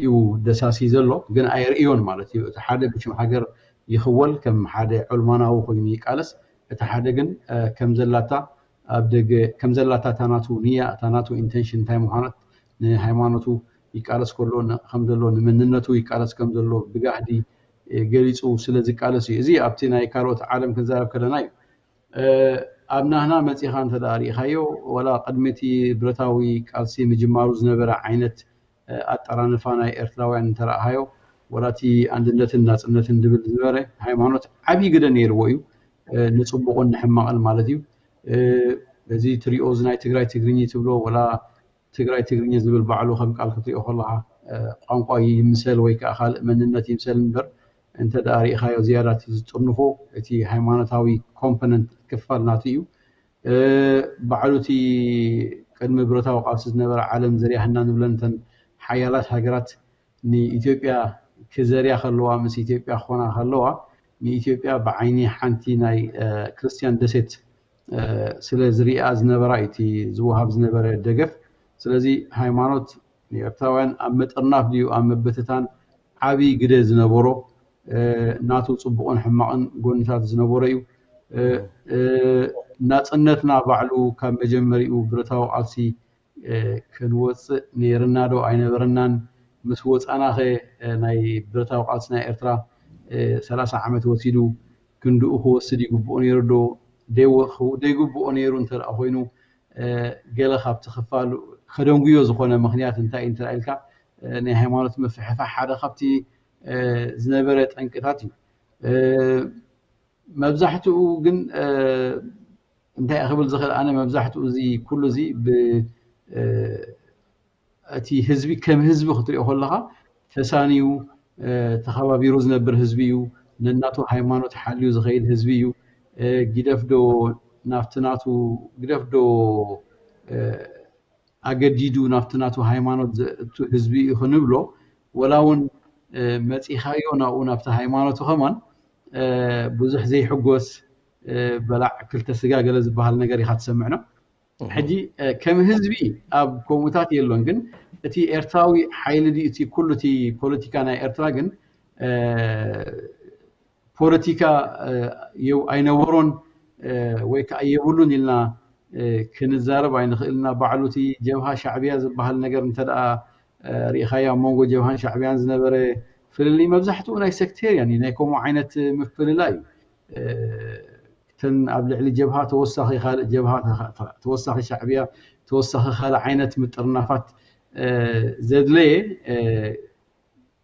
እዩ ደሳሲ ዘሎ ግን ኣየርእዮን ማለት እዩ። እቲ ሓደ ብሽም ሃገር ይኽወል ከም ሓደ ዑልማናዊ ኮይኑ ይቃለስ፣ እቲ ሓደ ግን ከምዘላታ ኣብ ደገ ከምዘላታ ታናቱ ንያ ታናቱ ኢንቴንሽን እንታይ ምዃናት ንሃይማኖቱ ይቃለስ ከሎ ከምዘሎ ንመንነቱ ይቃለስ ከምዘሎ ብጋህዲ ገሊፁ ስለ ዝቃለስ እዩ። እዚ ኣብቲ ናይ ካልኦት ዓለም ክንዛረብ ከለና እዩ። ኣብ ናህና መፂኻ እንተ ርኢኻዮ ወላ ቅድሚ እቲ ብረታዊ ቃልሲ ምጅማሩ ዝነበረ ዓይነት ኣጠራንፋ ናይ ኤርትራውያን እንተረኣኻዮ ወላ እቲ ኣንድነትን ናፅነትን ዝብል ዝነበረ ሃይማኖት ዓብዪ ግደ ነይርዎ እዩ። ንፅቡቕን ንሕማቕን ማለት እዩ። እዚ ትሪኦ እዚ ናይ ትግራይ ትግርኝ ትብሎ ወላ ትግራይ ትግርኛ ዝብል ባዕሉ ከም ቃል ክትሪኦ ከለካ ቋንቋ ይምሰል ወይ ከዓ ካልእ መንነት ይምሰል እምበር እንተ ደኣ ሪኢካዮ ዝያዳ እቲ ዝጥርንፎ እቲ ሃይማኖታዊ ኮምፖነንት ክፋል ናቱ እዩ። ባዕሉ እቲ ቅድሚ ብረታዊ ቃልሲ ዝነበረ ዓለም ዘሪኣህና ንብለን እተን ሓያላት ሃገራት ንኢትዮጵያ ክዘርያ ከለዋ ምስ ኢትዮጵያ ክኾና ከለዋ ንኢትዮጵያ ብዓይኒ ሓንቲ ናይ ክርስትያን ደሴት ስለ ዝሪኣ ዝነበራ እዩ እቲ ዝወሃብ ዝነበረ ደገፍ። ስለዚ ሃይማኖት ንኤርትራውያን ኣብ ምጥርናፍ ድዩ ኣብ ምብትታን ዓብዪ ግደ ዝነበሮ ናቱ ፅቡቕን ሕማቕን ጎንታት ዝነበሮ እዩ። ናፅነትና ባዕሉ ካብ መጀመሪኡ ብረታዊ ቃልሲ ክንወፅእ ነይርና ዶ ኣይነበረናን? ምስ ወፃና ኸ ናይ ብረታዊ ቃልሲ ናይ ኤርትራ ሰላሳ ዓመት ወሲዱ ክንድኡ ክወስድ ይግብኦ ነይሩ ዶ? ደይግብኦ ነይሩ እንተ ኮይኑ ገለ ካብቲ ክፋል ከደንጉዮ ዝኾነ ምኽንያት እንታይ እንተ ኢልካ ናይ ሃይማኖት ምፍሕፋሕ ሓደ ካብቲ ዝነበረ ጠንቅታት እዩ። መብዛሕትኡ ግን እንታይ ክብል ዝኽእል ኣነ መብዛሕትኡ እዚ ኩሉ እዚ እቲ ህዝቢ ከም ህዝቢ ክትሪኦ ከለኻ ተሳንዩ ተኸባቢሩ ዝነብር ህዝቢ እዩ። ነናቱ ሃይማኖት ሓልዩ ዝኸይድ ህዝቢ እዩ። ግደፍ ዶ ናብቲ ናቱ ግደፍ ዶ ኣገዲዱ ናብቲ ናቱ ሃይማኖት ዘእቱ ህዝቢ እዩ ክንብሎ ወላ እውን መፂኻዮ ናብኡ ናብቲ ሃይማኖቱ ከማን ብዙሕ ዘይሕጎስ በላዕ ክልተ ስጋ ገለ ዝበሃል ነገር ኢኻ ትሰምዕ ነው። ሕጂ ከም ህዝቢ ኣብ ከምኡታት የሎን፣ ግን እቲ ኤርትራዊ ሓይሊ ድዩ እቲ ኩሉ እቲ ፖለቲካ ናይ ኤርትራ ግን ፖለቲካ ኣይነበሮን ወይ ከዓ የብሉን ኢልና ክንዛረብ ኣይንኽእልና። ባዕሉ እቲ ጀብሃ ሻዕብያ ዝበሃል ነገር እንተ ደኣ ርኢኻዮ ኣብ መንጎ ጀብሃን ሻዕብያን ዝነበረ ፍልልይ መብዛሕትኡ ናይ ሴክቴርያን እዩ፣ ናይ ከምኡ ዓይነት ምፍልላይ እዩ። እተን ኣብ ልዕሊ ጀብሃ ተወሳኺ ካልእ ጀብሃ ተወሳኺ ሻዕብያ ተወሳኺ ካልእ ዓይነት ምጥርናፋት ዘድለየ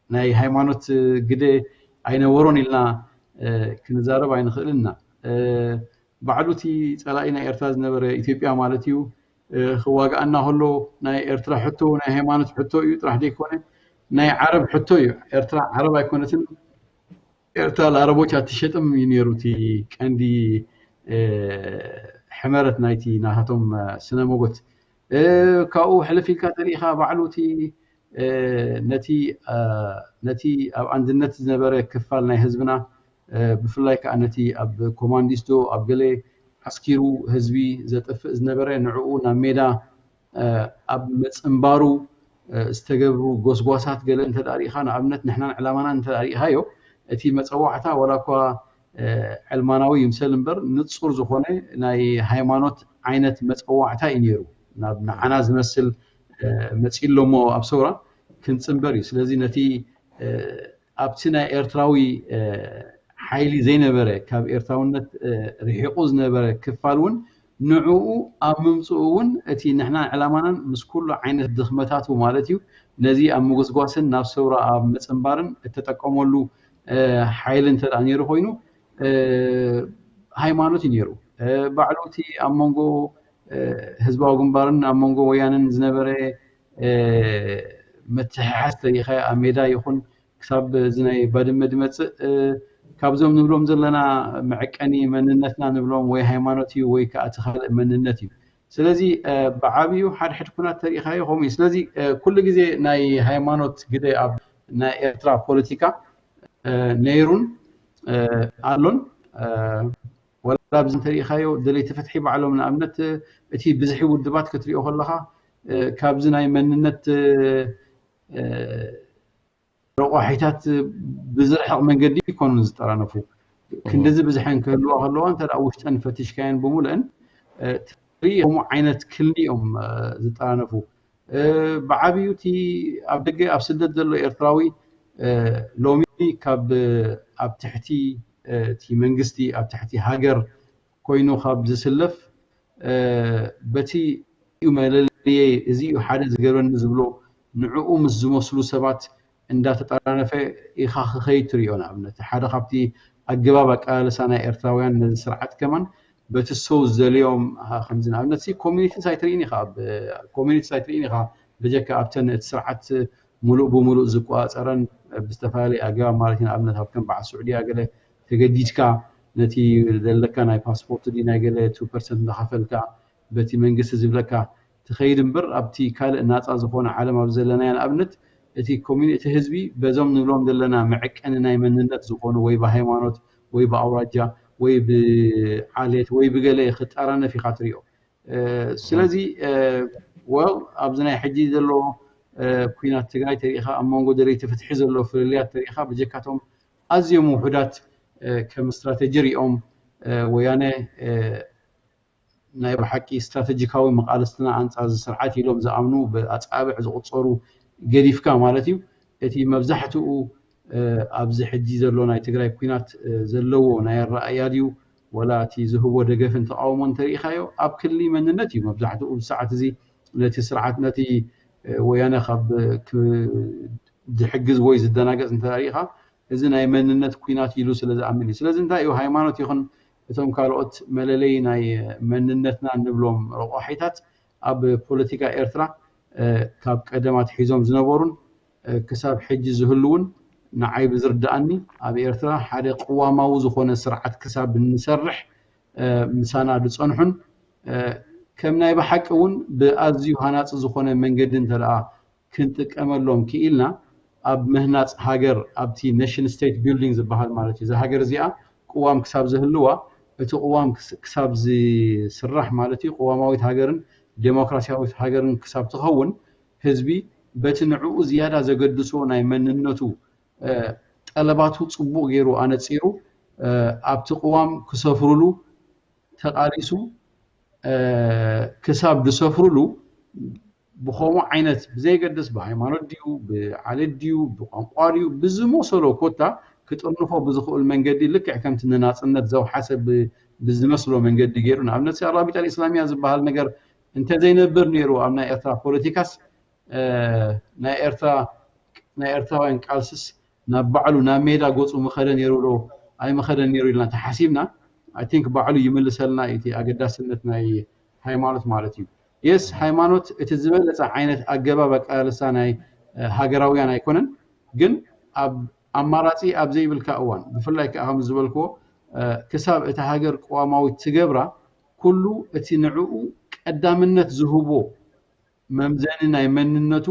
ናይ ሃይማኖት ግደ ኣይነበሮን ኢልና ክንዛረብ ኣይንኽእልን ኢና። ባዕሉ እቲ ፀላኢ ናይ ኤርትራ ዝነበረ ኢትዮጵያ ማለት እዩ ክዋግኣና ከሎ ናይ ኤርትራ ሕቶ ናይ ሃይማኖት ሕቶ እዩ ጥራሕ ዘይኮነ ናይ ዓረብ ሕቶ እዩ። ኤርትራ ዓረብ ኣይኮነትን። ኤርትራ ለዓረቦች ኣትሸጥም እዩ ነይሩ እቲ ቀንዲ ሕመረት ናይቲ ናታቶም ስነ ሞጎት። ካብኡ ሕልፍ ኢልካ ተሪኢኻ ባዕሉ እቲ ነቲ ነቲ ኣብ ኣንድነት ዝነበረ ክፋል ናይ ህዝብና ብፍላይ ከዓ ነቲ ኣብ ኮማንዲስቶ ኣብ ገለ ዓስኪሩ ህዝቢ ዘጥፍእ ዝነበረ ንዕኡ ናብ ሜዳ ኣብ ምፅንባሩ ዝተገብሩ ጎስጓሳት ገለ እንተ ርኢኻ ንኣብነት ንሕናን ዕላማናን እንተ ርኢኻዮ እቲ መፀዋዕታ ዋላ እኳ ዕልማናዊ ይምሰል እምበር ንፁር ዝኾነ ናይ ሃይማኖት ዓይነት መፀዋዕታ እዩ ነይሩ። ናብ ንዓና ዝመስል መፂኡ ኣሎ እሞ ኣብ ሰውራ ክንፅንበር እዩ። ስለዚ ነቲ ኣብቲ ናይ ኤርትራዊ ሓይሊ ዘይነበረ ካብ ኤርትራውነት ርሒቑ ዝነበረ ክፋል እውን ንዕኡ ኣብ ምምፅኡ እውን እቲ ንሕናን ዕላማናን ምስ ኩሉ ዓይነት ድኽመታቱ ማለት እዩ ነዚ ኣብ ምጉስጓስን ናብ ሰውራ ኣብ ምፅንባርን እተጠቀመሉ ሓይሊ እንተ ነይሩ ኮይኑ ሃይማኖት እዩ ነይሩ። ባዕሉ እቲ ኣብ መንጎ ህዝባዊ ግንባርን ኣብ መንጎ ወያንን ዝነበረ ምትሕሓዝ ተሪኢኻ ኣብ ሜዳ ይኹን ክሳብ እዚ ናይ ባድመ ድመፅእ ካብዞም ንብሎም ዘለና መዐቀኒ መንነትና ንብሎም ወይ ሃይማኖት እዩ ወይ ከዓ እቲ ካልእ መንነት እዩ። ስለዚ ብዓብዩ ሓድሕድ ኩናት ተሪኢኻዮ ከምኡ እዩ። ስለዚ ኩሉ ግዜ ናይ ሃይማኖት ግደ ኣብ ናይ ኤርትራ ፖለቲካ ነይሩን ኣሎን። ወላ ኣብዚ እንተሪኢኻዮ ደለይቲ ፍትሒ ባዕሎም ንኣብነት እቲ ብዝሒ ውድባት ክትሪኦ ከለኻ ካብዚ ናይ መንነት ረቋሒታት ብዝርሕቕ መንገዲ ይኮኑን ዝጠራነፉ። ክንድዚ ብዝሐን ክህልዋ ከለዋ እንተ ውሽጠን ፈቲሽካየን ብምሉአን ትርኢ ከምኡ ዓይነት ክልኒ እዮም ዝጠራነፉ። ብዓብዩ እቲ ኣብ ደገ ኣብ ስደት ዘሎ ኤርትራዊ ሎሚ ካብ ኣብ ትሕቲ እቲ መንግስቲ ኣብ ትሕቲ ሃገር ኮይኑ ካብ ዝስለፍ በቲ እዩ መለለየይ እዚ እዩ ሓደ ዝገብረኒ ዝብሎ ንዕኡ ምስ ዝመስሉ ሰባት እንዳተጠራነፈ ኢኻ ክኸይድ ትሪኦ። ንኣብነት ሓደ ካብቲ ኣገባብ ኣቀላልሳ ናይ ኤርትራውያን ነዚ ስርዓት ከማን በቲ ሰው ዘልዮም ከምዚ ንኣብነት ኮሚኒቲስ ኣይትርኢን ኢኻ። ኮሚኒቲስ ኣይትርኢን ኢኻ ብጀካ ኣብተን እቲ ስርዓት ሙሉእ ብሙሉእ ዝቆፃፀረን ብዝተፈላለየ ኣገባብ ማለት እዩ። ንኣብነት ኣብ ከም በዓል ስዑድያ ገለ ተገዲድካ ነቲ ዘለካ ናይ ፓስፖርት ድዩ ናይ ገለ ቱ ፐርሰንት እንዳኸፈልካ በቲ መንግስቲ ዝብለካ ትኸይድ እምበር ኣብቲ ካልእ ናፃ ዝኾነ ዓለም ኣብ ዘለናዮ ንኣብነት እቲ ኮሚኒ እቲ ህዝቢ በዞም ንብሎም ዘለና መዐቀኒ ናይ መንነት ዝኾኑ ወይ ብሃይማኖት ወይ ብኣውራጃ ወይ ብዓሌት ወይ ብገለ ክጠራነፍ ኢኻ ትሪኦ። ስለዚ ወል ኣብዚ ናይ ሕጂ ዘሎ ኩናት ትግራይ ተሪኢኻ ኣብ መንጎ ደለይቲ ፍትሒ ዘሎ ፍልልያት ተሪኢኻ ብጀካቶም ኣዝዮም ውሑዳት ከም ስትራተጂ ሪኦም ወያነ ናይ ብሓቂ ስትራተጂካዊ መቓልስትና ኣንጻር እዚ ስርዓት ኢሎም ዝኣምኑ ብኣጻብዕ ዝቑጸሩ ገዲፍካ ማለት እዩ። እቲ መብዛሕትኡ ኣብዚ ሕጂ ዘሎ ናይ ትግራይ ኩናት ዘለዎ ናይ ኣረኣእያ ድዩ ወላ እቲ ዝህቦ ደገፍን ተቓውሞን እንተሪኢኻዮ ኣብ ክሊ መንነት እዩ መብዛሕትኡ ብሰዓት እዚ ነቲ ስርዓት ነቲ ወያነ ካብ ዝሕግዝ ወይ ዝደናገጽ እንተሪኢኻ እዚ ናይ መንነት ኩናት ኢሉ ስለ ዝኣምን እዩ። ስለዚ እንታይ እዩ ሃይማኖት ይኹን እቶም ካልኦት መለለይ ናይ መንነትና እንብሎም ረቋሒታት ኣብ ፖለቲካ ኤርትራ ካብ ቀደም ኣትሒዞም ዝነበሩን ክሳብ ሕጂ ዝህልውን ንዓይ ብዝርድኣኒ ኣብ ኤርትራ ሓደ ቅዋማዊ ዝኾነ ስርዓት ክሳብ እንሰርሕ ምሳና ዝፀንሑን ከም ናይ ብሓቂ እውን ብኣዝዩ ሃናፂ ዝኾነ መንገዲ እንተደኣ ክንጥቀመሎም ክኢልና ኣብ ምህናፅ ሃገር ኣብቲ nation state building ዝበሃል ማለት እዩ። እዛ ሃገር እዚኣ ቅዋም ክሳብ ዝህልዋ እቲ ቅዋም ክሳብ ዝስራሕ ማለት እዩ ቅዋማዊት ሃገርን ዴሞክራሲያዊት ሃገርን ክሳብ ትኸውን ህዝቢ በቲ ንዕኡ ዝያዳ ዘገድሶ ናይ መንነቱ ጠለባቱ ፅቡቕ ገይሩ ኣነፂሩ ኣብቲ ቅዋም ክሰፍርሉ ተቓሊሱ ክሳብ ዝሰፍርሉ ብኸምኡ ዓይነት ብዘይገድስ ብሃይማኖት ድዩ ብዓሌት ድዩ ብቋንቋ ድዩ ብዝመሰሎ ኮታ ክጥርንፎ ብዝኽእል መንገዲ ልክዕ ከምቲ ንናፅነት ዘውሓሰ ብዝመስሎ መንገዲ ገይሩ ንኣብነት ኣራቢጣ ኢስላሚያ ዝበሃል ነገር እንተዘይነብር ነይሩ ኣብ ናይ ኤርትራ ፖለቲካስ ናይ ኤርትራ ናይ ኤርትራውያን ቃልስስ ናብ ባዕሉ ናብ ሜዳ ገፁ ምኸደ ነይሩ ዶ ኣይምኸደን ነይሩ ኢልና ተሓሲብና I think ባዕሉ ይምልሰልና እቲ ኣገዳስነት ናይ ሃይማኖት ማለት እዩ። የስ ሃይማኖት እቲ ዝበለፀ ዓይነት ኣገባብ ኣቃላልሳ ናይ ሃገራውያን ኣይኮነን፣ ግን ኣብ ኣማራፂ ኣብ ዘይብልካ እዋን ብፍላይ ከዓ ከም ዝበልክዎ ክሳብ እታ ሃገር ቅዋማዊት ትገብራ ኩሉ እቲ ንዕኡ ቀዳምነት ዝህቦ መምዘኒ ናይ መንነቱ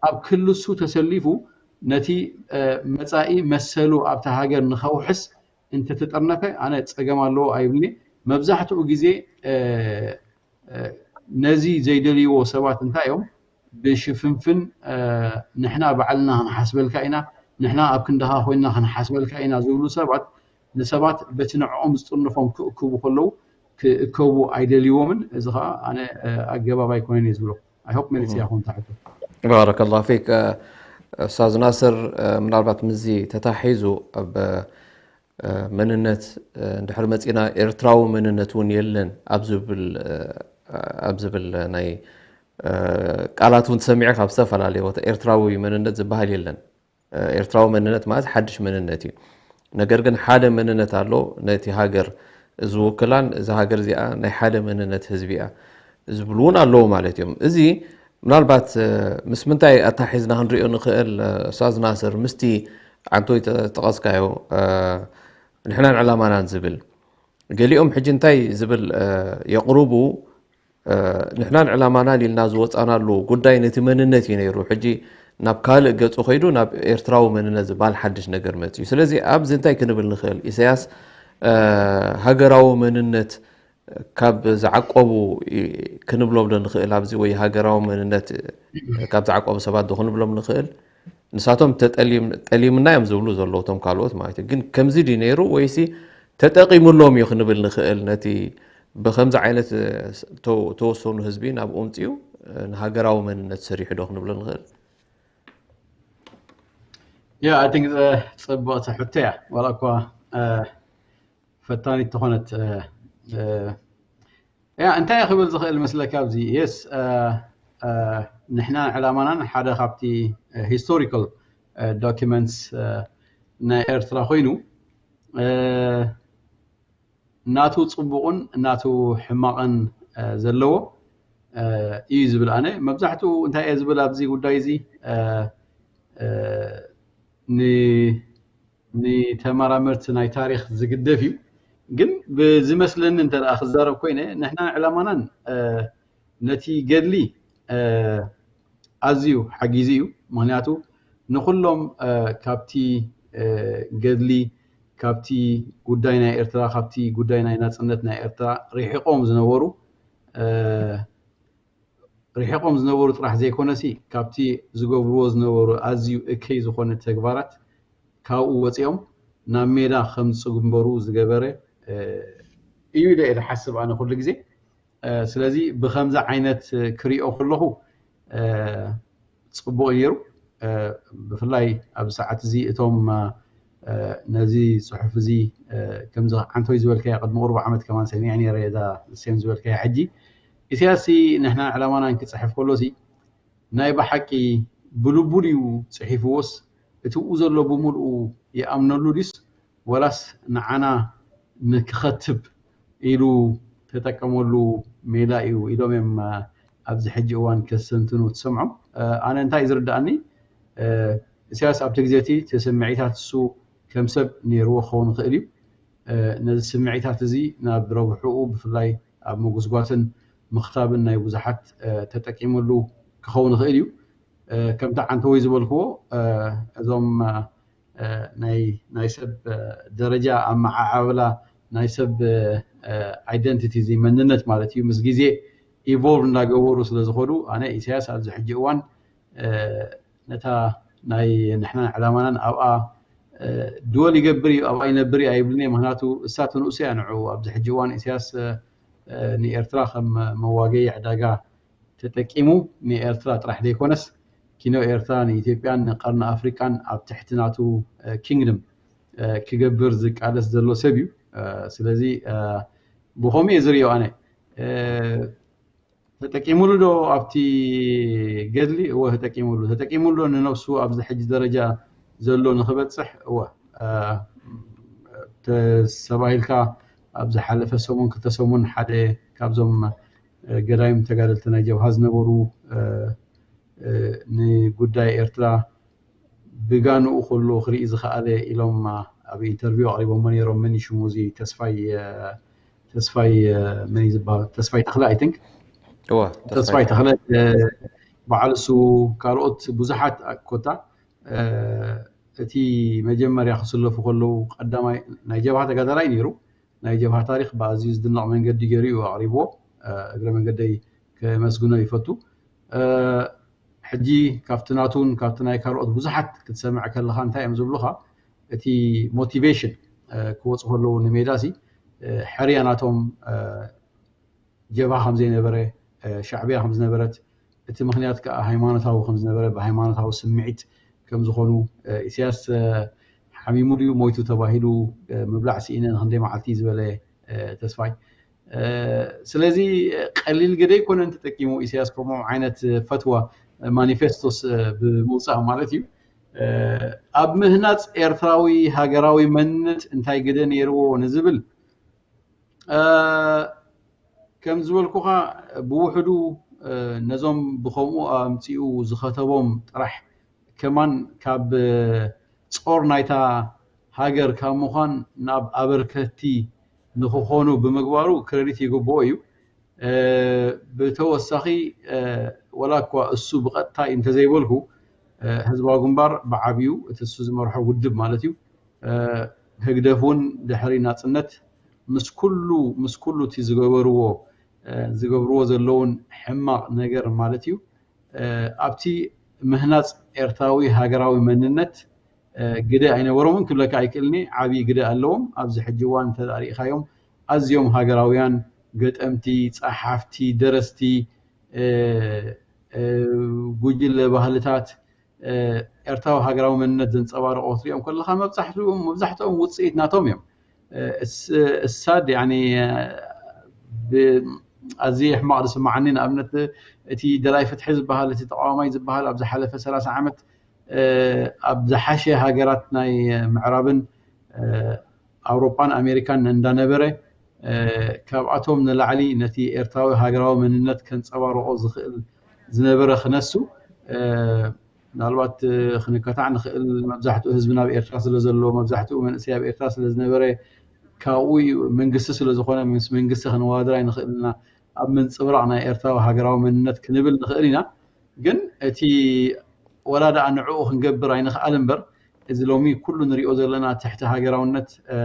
ኣብ ክልሱ ተሰሊፉ ነቲ መፃኢ መሰሉ ኣብታ ሃገር ንኸውሕስ እንተተጠርነፈ ኣነ ፀገም ኣለዎ ኣይብልኒ። መብዛሕትኡ ግዜ ነዚ ዘይደልይዎ ሰባት እንታይ እዮም ብሽፍንፍን ንሕና ባዕልና ክንሓስበልካ ኢና፣ ንሕና ኣብ ክንድኻ ኮይንና ክንሓስበልካ ኢና ዝብሉ ሰባት ንሰባት በቲ ንዕኦም ዝጥርንፎም ክእክቡ ከለዉ ክእከቡ ኣይደልይዎምን። እዚ ከዓ ኣነ ኣገባብ ኣይኮነን እየ ዝብሎ። I hope መሊስ ያኹን ታሕቱ። ባረከላሁ ፊክ። ኡስታዝ ናስር ምናልባት ምዚ ተታሒዙ ኣብ መንነት እንድሕር መፂና ኤርትራዊ መንነት እውን የለን ኣብ ዝብል ኣብ ዝብል ናይ ቃላት እውን ተሰሚዐ ካብ ዝተፈላለየ ቦታ ኤርትራዊ መንነት ዝበሃል የለን። ኤርትራዊ መንነት ማለት ሓድሽ መንነት እዩ። ነገር ግን ሓደ መንነት ኣሎ ነቲ ሃገር ዝውክላን እዛ ሃገር እዚኣ ናይ ሓደ መንነት ህዝቢ እያ ዝብሉ እውን ኣለዉ ማለት እዮም። እዚ ምናልባት ምስ ምንታይ ኣታሒዝና ክንሪኦ ንኽእል ኡስታዝ ናስር ምስቲ ዓንቶይ ተጠቐስካዮ ንሕናን ዕላማናን ዝብል ገሊኦም ሕጂ እንታይ ዝብል የቕርቡ ንሕናን ዕላማናን ኢልና ዝወፃናሉ ጉዳይ ነቲ መንነት እዩ ነይሩ። ሕጂ ናብ ካልእ ገፁ ከይዱ ናብ ኤርትራዊ መንነት ዝበሃል ሓድሽ ነገር መፅዩ። ስለዚ ኣብዚ እንታይ ክንብል ንኽእል? ኢሳያስ ሃገራዊ መንነት ካብ ዝዓቆቡ ክንብሎም ዶ ንኽእል? ኣብዚ ወይ ሃገራዊ መንነት ካብ ዝዓቆቡ ሰባት ዶ ክንብሎም ንኽእል? ንሳቶም ጠሊምና እዮም ዝብሉ ዘለዉ እቶም ካልኦት ማለት እዩ። ግን ከምዚ ድዩ ነይሩ ወይሲ ተጠቒምሎም እዩ ክንብል ንኽእል? ነቲ ብከምዚ ዓይነት ተወሰኑ ህዝቢ ናብኡ ኣምፂኡ ንሃገራዊ መንነት ሰሪሑ ዶ ክንብሎ ንኽእል? ያ I think ፅብቕቲ ሕቶ እያ። ዋላ እኳ ፈታኒት ተኾነት ያ እንታይ ክብል ዝኽእል መስለካ ኣብዚ የስ ንሕና ዕላማናን ሓደ ካብቲ historical documents ናይ ኤርትራ ኮይኑ ናቱ ፅቡቕን ናቱ ሕማቕን ዘለዎ እዩ ዝብል ኣነ መብዛሕትኡ እንታይ እየ ዝብል ኣብዚ ጉዳይ እዚ ንተመራመርቲ ናይ ታሪክ ዝግደፍ እዩ። ግን ብዝመስለኒ እንተ ክዛረብ ኮይነ ንሕና ዕላማናን ነቲ ገድሊ ኣዝዩ ሓጊዙ እዩ። ምክንያቱ ንኹሎም ካብቲ ገድሊ፣ ካብቲ ጉዳይ ናይ ኤርትራ፣ ካብቲ ጉዳይ ናይ ናጽነት ናይ ኤርትራ ርሒቖም ዝነበሩ ርሒቖም ዝነበሩ ጥራሕ ዘይኮነሲ፣ ካብቲ ዝገብርዎ ዝነበሩ ኣዝዩ እከይ ዝኾነ ተግባራት ካብኡ ወጺኦም ናብ ሜዳ ከም ዝጽግንበሩ ዝገበረ እዩ ኢለ እየ ዝሓስብ ኣነ ኩሉ ግዜ። ስለዚ ብኸምዚ ዓይነት ክሪኦ ከለኹ ጽቡቕ እዩ ነይሩ። ብፍላይ ኣብ ሰዓት እዚ እቶም ነዚ ጽሑፍ እዚ ከምዚ ዓንቶይ ዝበልካዮ ቅድሚ ቁሩብ ዓመት ከማን ሰሚዐ ነይረ እዛ ሴም ዝበልካዮ ሕጂ ኢሳያስ ንሕና ዕላማና እንክጽሕፍ ከሎ ሲ ናይ ብሓቂ ብልቡ ድዩ ጽሒፍዎስ እቲ ኡ ዘሎ ብምልኡ ይኣምነሉ ድዩስ ወላስ ንዓና ንክኸትብ ኢሉ ተጠቀመሉ ሜላ እዩ ኢሎም እዮም ኣብዚ ሕጂ እዋን ከስተንትኑ ትሰምዖም። ኣነ እንታይ ዝርዳእኒ ኢሳያስ ኣብቲ ግዜ እቲ ተስምዒታት እሱ ከም ሰብ ነይርዎ ክኸውን ይኽእል እዩ። ነዚ ስምዒታት እዚ ናብ ረብሕኡ ብፍላይ ኣብ ምጉስጓስን ምኽታብን ናይ ብዙሓት ተጠቂሙሉ ክኸውን ይኽእል እዩ። ከምቲ ዓንተወይ ዝበልክዎ እዞም ናይ ሰብ ደረጃ ኣመዓዓብላ ናይ ሰብ identity እዚ መንነት ማለት እዩ ምስ ግዜ ኢቮልቭ እንዳገበሩ ስለ ዝኸዱ ኣነ ኢሳያስ ኣብዚ ሕጂ እዋን ነታ ናይ ንሕናን ዕላማናን ኣብኣ ድወል ይገብር እዩ ኣብኣ ይነብር እዩ ኣይብልን እየ። ምክንያቱ እሳ ትንእሱ እያ ንዕኡ ኣብዚ ሕጂ እዋን ኢሳያስ ንኤርትራ ከም መዋገይ ዕዳጋ ተጠቂሙ ንኤርትራ ጥራሕ ዘይኮነስ ኪኖ ኤርትራ ንኢትዮጵያን ንቀርኒ ኣፍሪቃን ኣብ ትሕቲ ናቱ ኪንግደም ክገብር ዝቃለስ ዘሎ ሰብ እዩ። ስለዚ ብኸምኡ እየ ዝርእዮ ኣነ። ተጠቂሙሉ ዶ ኣብቲ ገድሊ? እወ ተጠቂሙሉ። ተጠቂሙሉ ዶ ንነብሱ ኣብዚ ሕጂ ደረጃ ዘሎ ንክበፅሕ? እወ ተባሂልካ ኣብ ዝሓለፈ ሰሙን ክልተ ሰሙን ሓደ ካብዞም ገዳይም ተጋደልቲ ናይ ጀብሃ ዝነበሩ ንጉዳይ ኤርትራ ብጋንኡ ኩሉ ክርኢ ዝኸኣለ ኢሎም ኣብ ኢንተርቪው ኣቕሪቦሞ ነይሮም። መን እዩ ሽሙ እዚ ተስፋይ ተስፋይ መን እዩ ዝበሃል? ተስፋይ ተኽለ ኣይ ቲንክ እወ ተስፋይ ተኽለ በዓል እሱ ካልኦት ብዙሓት ኮታ እቲ መጀመርያ ክስለፉ ከለዉ ቀዳማይ ናይ ጀብሃ ተጋዳላይ ነይሩ። ናይ ጀብሃ ታሪክ ብኣዝዩ ዝድነቕ መንገዲ ገይሩ እዩ ኣቕሪብዎ። እግረ መንገደይ ከመስግኖ ይፈቱ። ሕጂ ካብቲ ናቱን ካብቲ ናይ ካልኦት ብዙሓት ክትሰምዕ ከለኻ እንታይ እዮም ዝብሉኻ? እቲ ሞቲቬሽን ክወፁ ከለዉ ንሜዳ ሲ ሕርያ ናቶም ጀብሃ ከም ዘይነበረ ሻዕብያ ከም ዝነበረት እቲ ምክንያት ከዓ ሃይማኖታዊ ከም ዝነበረ ብሃይማኖታዊ ስምዒት ከም ዝኾኑ ኢሳያስ ሓሚሙ ድዩ ሞይቱ ተባሂሉ ምብላዕ ስኢነ ንክንደይ መዓልቲ ዝበለ ተስፋይ ስለዚ ቀሊል ግደ ኣይኮነን ተጠቂሙ ኢሳያስ ከምኡ ዓይነት ፈትዋ ማኒፌስቶስ ብምውፃእ ማለት እዩ ኣብ ምህናፅ ኤርትራዊ ሃገራዊ መንነት እንታይ ግደ ነይርዎ ንዝብል ከም ዝበልኩኻ ብውሕዱ ነዞም ብከምኡ ኣምፂኡ ዝኸተቦም ጥራሕ ከማን ካብ ጾር ናይታ ሃገር ካብ ምዃን ናብ ኣበርከቲ ንክኾኑ ብምግባሩ ክረዲት ይግብኦ እዩ። ብተወሳኺ ወላ እኳ እሱ ብቐጥታ እዩ እንተዘይበልኩ ህዝባዊ ግንባር ብዓብዩ እቲ እሱ ዝመርሖ ውድብ ማለት እዩ ህግደፍ እውን ድሕሪ ናፅነት ምስ ኩሉ ምስ ኩሉ እቲ ዝገበርዎ ዝገብርዎ ዘለውን ሕማቕ ነገር ማለት እዩ ኣብቲ ምህናፅ ኤርትራዊ ሃገራዊ መንነት ግደ ኣይነበሮምን ክብለካ ኣይክእልኒ። ዓብዪ ግደ ኣለዎም። ኣብዚ ሕጂ እዋን እንተሪእኻዮም ኣዝዮም ሃገራውያን ገጠምቲ፣ ጸሓፍቲ፣ ደረስቲ፣ ጉጅለ ባህልታት ኤርትራዊ ሃገራዊ መንነት ዘንጸባርቑ ክትሪኦም ከለኻ መብዛሕትኦም መብዛሕትኦም ውጽኢት ናቶም እዮም። እሳድ ኣዝየ ሕማቕ ዝስምዓኒ ንኣብነት እቲ ደላይ ፍትሒ ዝበሃል እቲ ተቃዋማይ ዝበሃል ኣብ ዝሓለፈ ሰላሳ ዓመት ኣብ ዝሓሸ ሃገራት ናይ ምዕራብን ኣውሮጳን ኣሜሪካን እንዳነበረ ካብኣቶም ንላዕሊ ነቲ ኤርትራዊ ሃገራዊ መንነት ከንጸባርቆ ዝኽእል ዝነበረ ክነሱ ምናልባት ክንከታዕ ንኽእል መብዛሕትኡ ህዝቢ ናብ ኤርትራ ስለ ዘሎ መብዛሕትኡ መንእሰይ ኣብ ኤርትራ ስለ ዝነበረ ካብኡ እዩ መንግስቲ ስለ ዝኾነ ምስ መንግስቲ ክንወዳደር ኣይንኽእል ኢና ኣብ ምንፅብራቕ ናይ ኤርትራዊ ሃገራዊ መንነት ክንብል ንኽእል ኢና ግን እቲ ወላ ደኣ ንዕኡ ክንገብር ኣይንኽኣል እምበር፣ እዚ ሎሚ ኩሉ ንሪኦ ዘለና ትሕቲ ሃገራውነት፣ እ፣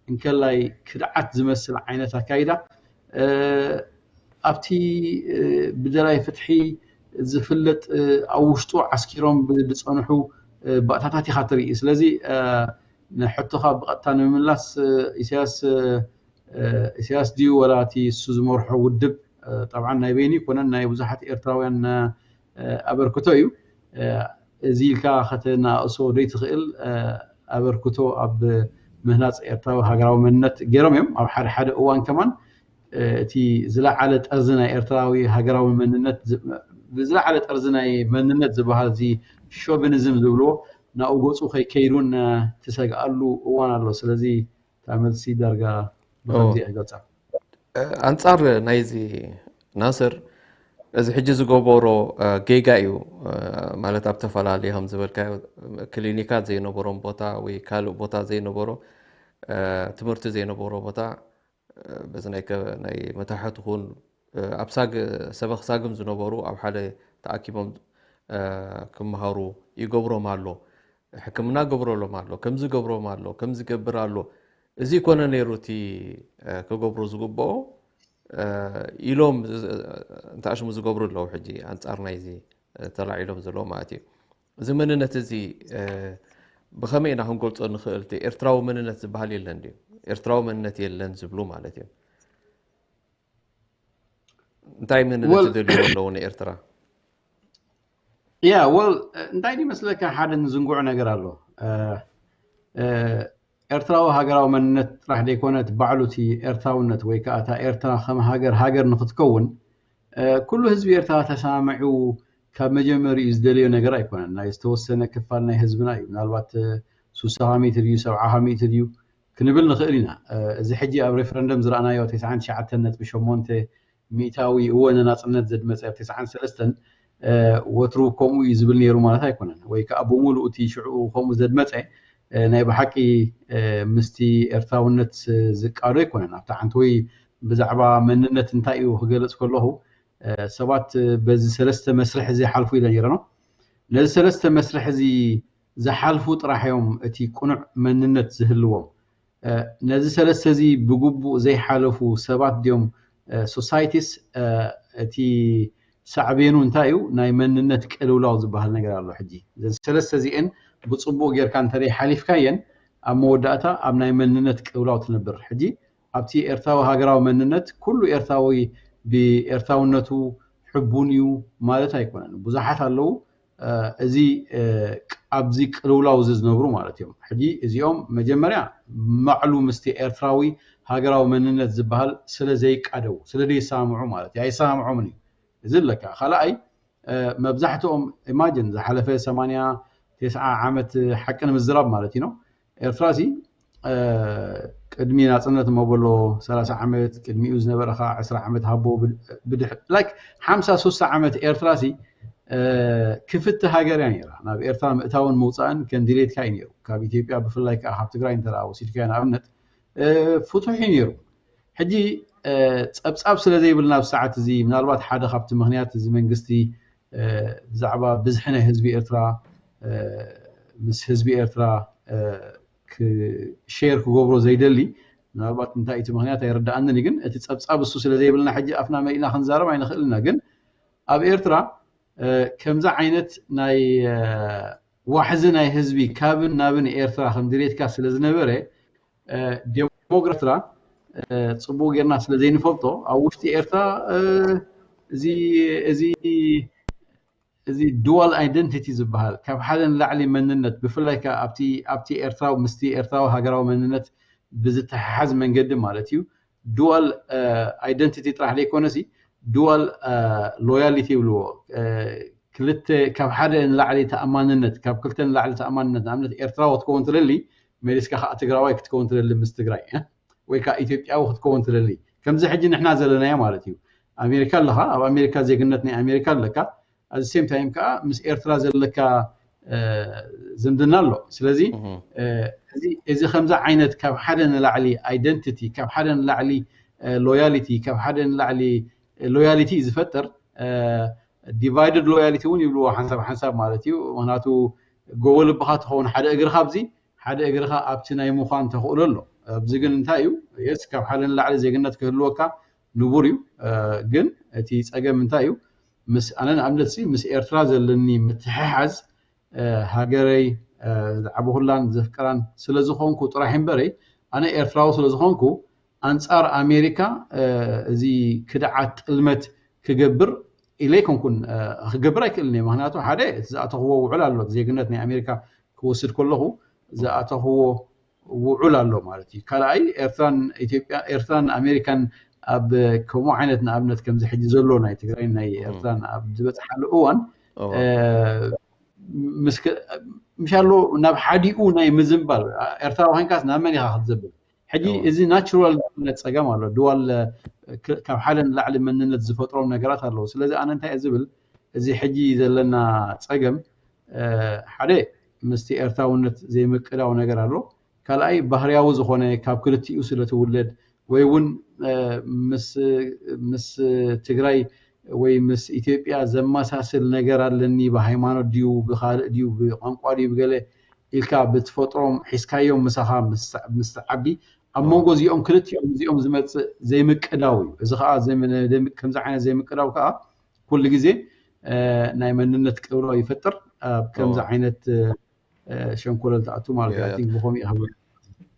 እንከላይ ክድዓት ዝመስል ዓይነት ኣካይዳ፣ እ፣ ኣብቲ፣ እ፣ ብደላይ ፍትሒ ዝፍለጥ፣ እ፣ ኣብ ውሽጡ ዓስኪሮም ብ-፣ ዝጸንሑ፣ እ፣ ባእታታት ኢኻ ትርኢ። ስለዚ፣ እ፣ ንሕቶኻ ብቐጥታ ንምምላስ፣ እ፣ ኢሳያስ፣ እ፣ እ፣ ኢሳያስ ድዩ ወላ እቲ እሱ ዝመርሖ ውድብ? እ፣ ጠብዓን ናይ በይኑ ይኮነን፣ ናይ ብዙሓት ኤርትራውያን፣ እ፣ ኣበርክቶ እዩ። እ፣ እዚ ኢልካ ከተናእሶ ዘይትኽእል፣ እ፣ ኣበርክቶ ኣብ ምህናጽ ኤርትራዊ ሃገራዊ መንነት ገይሮም እዮም። ኣብ ሓደ ሓደ እዋን ከማን፣ እ፣ እቲ ዝለዓለ ጠርዚ ናይ ኤርትራዊ ሃገራዊ መንነት ዝ-፣ ዝለዓለ ጠርዚ ናይ መንነት ዝበሃል እዚ ሾቪኒዝም ዝብልዎ ናብኡ ገጹ ከይከይድ እውን፣ እ፣ ትሰግኣሉ እዋን ኣሎ። ስለዚ እታ መልሲ ዳርጋ ብኸምዚ እየ ክገልጻ። እ፣ ኣንጻር ናይዚ ናስር፣ እዚ ሕጂ ዝገበሮ፣ እ፣ ጌጋ እዩ። እ፣ ማለት ኣብ ተፈላለየ ከም ዝበልካዮ ክሊኒካት ዘይነበሮም ቦታ ወይ ካልእ ቦታ ዘይነበሮ፣ እ፣ ትምህርቲ ዘይነበሮ ቦታ፣ እ፣ በዚ ናይ ከ-፣ ናይ መታሕት ይኹን፣ እ፣ ኣብ ሳግ-፣ ሰበኽ ሳግም ዝነበሩ ኣብ ሓደ ተኣኪቦም፣ እ፣ ክመሃሩ ይገብሮም ኣሎ። ሕክምና ገብረሎም ኣሎ፣ ከምዚ ገብሮም ኣሎ፣ ከምዚ ገብር ኣሎ። እዚ ኮነ ነይሩ እቲ፣ እ፣ ክገብሩ ዝግብኦ፣ እ፣ ኢሎም ዝ-፣ እንተኣሽሙ ዝገብሩ ኣለዉ። ሕጂ ኣንጻር ናይዚ፣ እ፣ ተላዒሎም ዘለዉ ማለት እዩ። እዚ መንነት እዚ፣ እ፣ ብኸመይ ኢና ክንገልጾ ንኽእል? እቲ ኤርትራዊ መንነት ዝበሃል የለን ድዩ? ኤርትራዊ መንነት የለን ዝብሉ ማለት እዮም። እንታይ መንነት ወል-፣ ይደልዩ ኣለዉ ንኤርትራ? ያ፣ ወል፣ እንታይ ድዩ መስለካ፣ ሓደ ንዝንጉዕ ነገር ኣሎ። እ፣ እ፣ ኤርትራዊ ሃገራዊ መንነት ጥራሕ ዘይኮነ፣ እቲ ባዕሉ እቲ ኤርትራውነት ወይ ከኣ እታ ኤርትራ ከም ሃገር፣ ሃገር ንኽትከውን፣ እ፣ ኩሉ ህዝቢ ኤርትራ ተሰማሚዑ ካብ መጀመሪኡ ዝደለዮ ነገር ኣይኮነን። ናይ ዝተወሰነ ክፋል ናይ ህዝብና እዩ። ምናልባት፣ እ፣ ሱሳ ካብ ሚእቲ ድዩ፣ ሰብዓ ካብ ሚእቲ ድዩ ክንብል ንኽእል ኢና። እ፣ እዚ ሕጂ ኣብ ሬፈረንደም ዝረኣናዮ ተስዓን ትሽዓተን ነጥቢ ሸሞንተ ሚእታዊ እወ ንናጽነት ዘድመጸ ኣብ ተስዓን ሰለስተን፣ እ፣ ወትሩ ከምኡ እዩ ዝብል ነይሩ ማለት ኣይኮነን። ወይ ከኣ ብምሉእ እቲ ሽዑ ከምኡ ዘድመጸ፣ እ፣ ናይ ብሓቂ፣ እ፣ ምስቲ ኤርትራውነት ዝቃዶ ኣይኮነን። ኣብቲ ዓንተወይ ብዛዕባ መንነት እንታይ እዩ ክገልጽ ከለኹ፣ እ፣ ሰባት በዚ ሰለስተ መስርሕ እዚ ይሓልፉ ኢለ ነይረ ነው። ነዚ ሰለስተ መስርሕ እዚ ዝሓልፉ ጥራሕ እዮም እቲ ቅኑዕ መንነት ዝህልዎም። እ፣ ነዚ ሰለስተ እዚ ብግቡእ ዘይሓለፉ ሰባት ድዮም፣ እ፣ ሶሳይቲስ፣ እ፣ እቲ ሳዕቤኑ እንታይ እዩ? ናይ መንነት ቅልውላው ዝበሃል ነገር ኣሎ። ሕጂ እዘን ሰለስተ እዚአን ብጽቡቕ ጌርካ እንተደይ ሓሊፍካየን፣ ኣብ መወዳእታ ኣብ ናይ መንነት ቅልውላው ትነብር። ሕጂ ኣብቲ ኤርትራዊ ሃገራዊ መንነት ኩሉ ኤርትራዊ ብኤርትራውነቱ ሕቡን እዩ ማለት ኣይኮነን። ብዙሓት ኣለዉ፣ እ፣ እዚ፣ እ፣ ኣብዚ ቅልውላው እዚ ዝነብሩ ማለት እዮም። ሕጂ እዚኦም መጀመርያ ማዕሉ ምስቲ ኤርትራዊ ሃገራዊ መንነት ዝበሃል ስለ ዘይቃደው፣ ስለ ዘይሰማምዑ ማለት እዩ። ኣይሰማምዖምን እዩ። እዚ ኣለካ። ካልኣይ፣ እ፣ መብዛሕትኦም ኢማጅን ዝሓለፈ ሰማንያ፣ ተስዓ ዓመት ሓቂ ንምዝራብ ማለት እዩ ነው። ኤርትራ ሲ፣ እ፣ ቅድሚ ናጽነት እሞ በሎ ሰላሳ ዓመት፣ ቅድሚኡ ዝነበረ ኸዓ ዕስራ ዓመት ሃቦ ብድ-፣ ብድሕ-፣ ላይክ ሓምሳ ሱሳ ዓመት ኤርትራ ሲ፣ እ፣ ክፍቲ ሃገር እያ ነይራ። ናብ ኤርትራ ምእታውን ምውጻእን ከም ድሌትካ እዩ ነይሩ። ካብ ኢትዮጵያ ብፍላይ ከኣ ካብ ትግራይ እንተ ደኣ ወሲድካዮ ንኣብነት፣ እ፣ ፍቱሕ እዩ ነይሩ። ሕጂ፣ እ፣ ጸብጻብ ስለ ዘይብልና ኣብ ሰዓት እዚ ምናልባት ሓደ ካብቲ ምኽንያት እዚ መንግስቲ፣ እ፣ ብዛዕባ ብዝሒ ናይ ህዝቢ ኤርትራ፣ እ፣ ምስ ህዝቢ ኤርትራ፣ እ፣ ክ-፣ ሼር ክገብሮ ዘይደሊ፣ ምናልባት እንታይ እቲ ምኽንያት ኣይርድኣንን እዩ፣ ግን እቲ ጸብጻብ እሱ ስለ ዘይብልና ሕጂ ኣፍና መሊእና ክንዛረብ ኣይንኽእልና። ግን ኣብ ኤርትራ፣ እ፣ ከምዚ ዓይነት ናይ፣ እ፣ ዋሕዚ ናይ ህዝቢ ካብን ናብን ኤርትራ ከም ድሌትካ ስለ ዝነበረ፣ እ፣ ዴሞግራፊ ኤርትራ፣ እ፣ ጽቡቕ ጌርና ስለ ዘይንፈልጦ፣ ኣብ ውሽጢ ኤርትራ፣ እ፣ እዚ፣ እዚ፣ እዚ ዱዋል ኣይደንቲቲ ዝበሃል፣ ካብ ሓደ ንላዕሊ መንነት፣ ብፍላይ ከኣ ኣብቲ፣ ኣብቲ ኤርትራዊ፣ ምስቲ ኤርትራዊ ሃገራዊ መንነት ብዝተሓሓዝ መንገዲ ማለት እዩ። ዱዋል፣ እ፣ ኣይደንቲቲ ጥራሕ ዘይኮነሲ፣ ዱዋል፣ እ፣ ሎያሊቲ ይብልዎ። እ፣ ክልተ፣ ካብ ሓደ ንላዕሊ ተኣማንነት፣ ካብ ክልተ ንላዕሊ ተኣማንነት፣ ንኣብነት ኤርትራዊ ክትከውን ትደሊ፣ መሊስካ ከኣ ትግራዋይ ክትከውን ትደሊ ምስ ትግራይ፣ እ? ወይ ከኣ ኢትዮጵያዊ ክትከውን ትደሊ። ከምዚ ሕጂ ንሕና ዘለናዮ ማለት እዩ። ኣሜሪካ ኣለኻ፣ ኣብ ኣሜሪካ ዜግነት ናይ ኣሜሪካ ኣለካ፣ at the same time ከኣ ምስ ኤርትራ ዘለካ፣ እ፣ ዝምድና ኣሎ። ስለዚ፣ እህ። እ፣ እዚ፣ እዚ ከምዚ ዓይነት ካብ ሓደ ንላዕሊ ኣይደንቲቲ፣ ካብ ሓደ ንላዕሊ፣ እ፣ ሎያሊቲ፣ ካብ ሓደ ንላዕሊ ሎያሊቲ እዩ ዝፈጥር። እ፣ ዲቫይድድ ሎያሊቲ እውን ይብልዎ ሓንሳብ ሓንሳብ ማለት እዩ። ምክንያቱ ጎቦ ልብኻ ትኸውን ሓደ እግርኻ ኣብዚ ሓደ እግርኻ ኣብቲ ናይ ምዃን ተኽእሎ ኣሎ። ኣብዚ ግን እንታይ እዩ የስ ካብ ሓደ ንላዕሊ ዜግነት ክህልወካ ንቡር እዩ። ግን እቲ ፀገም እንታይ እዩ? ምስ ኣነ ንኣብነት ምስ ኤርትራ ዘለኒ ምትሕሓዝ ሃገረይ ዝዓበኹላን ዘፍቅራን ስለዝኾንኩ ጥራሕ እምበረይ ኣነ ኤርትራዊ ስለዝኾንኩ ኣንፃር ኣሜሪካ እዚ ክድዓት ጥልመት ክገብር ኢለ ኣይኮንኩን። ክገብር ኣይክእልን እየ። ምክንያቱ ሓደ እቲ ዝኣተኽዎ ውዕል ኣሎ። ዜግነት ናይ ኣሜሪካ ክወስድ ከለኹ ዝኣተኽዎ ውዑል ኣሎ ማለት እዩ። ካልኣይ ኤርትራን ኢትዮጵያ ኤርትራን ኣሜሪካን ኣብ ከምኡ ዓይነት ንኣብነት ከምዚ ሕጂ ዘሎ ናይ ትግራይ ናይ ኤርትራን ኣብ ዝበፅሓሉ እዋን ምሻሎ ናብ ሓዲኡ ናይ ምዝንባል ኤርትራዊ ኮይንካስ ናብ መን ኢኻ ክትዘብል? ሕጂ እዚ ናቹራል ዝኾነ ፀገም ኣሎ። ድዋል ካብ ሓደ ንላዕሊ መንነት ዝፈጥሮም ነገራት ኣለዉ። ስለዚ ኣነ እንታይ ዝብል እዚ ሕጂ ዘለና ፀገም ሓደ ምስቲ ኤርትራውነት ዘይምቅዳው ነገር ኣሎ። ካልኣይ ባህርያዊ ዝኾነ ካብ ክልቲኡ ስለ ትውለድ ወይ እውን ምስ ትግራይ ወይ ምስ ኢትዮጵያ ዘመሳስል ነገር ኣለኒ ብሃይማኖት ድዩ ብካልእ ድዩ ብቋንቋ ድዩ ብገለ ኢልካ ብትፈጥሮም ሒዝካዮም ምሳኻ ምስ ትዓቢ ኣብ መንጎ እዚኦም ክልቲኦም እዚኦም ዝመፅእ ዘይምቅዳው እዩ። እዚ ከዓ ከምዚ ዓይነት ዘይምቅዳው ከዓ ኩሉ ግዜ ናይ መንነት ቅብሎ ይፈጥር። ኣብ ከምዚ ዓይነት ሸንኮለል ትኣቱ ማለት እዩ። ብኸምኡ ይኸ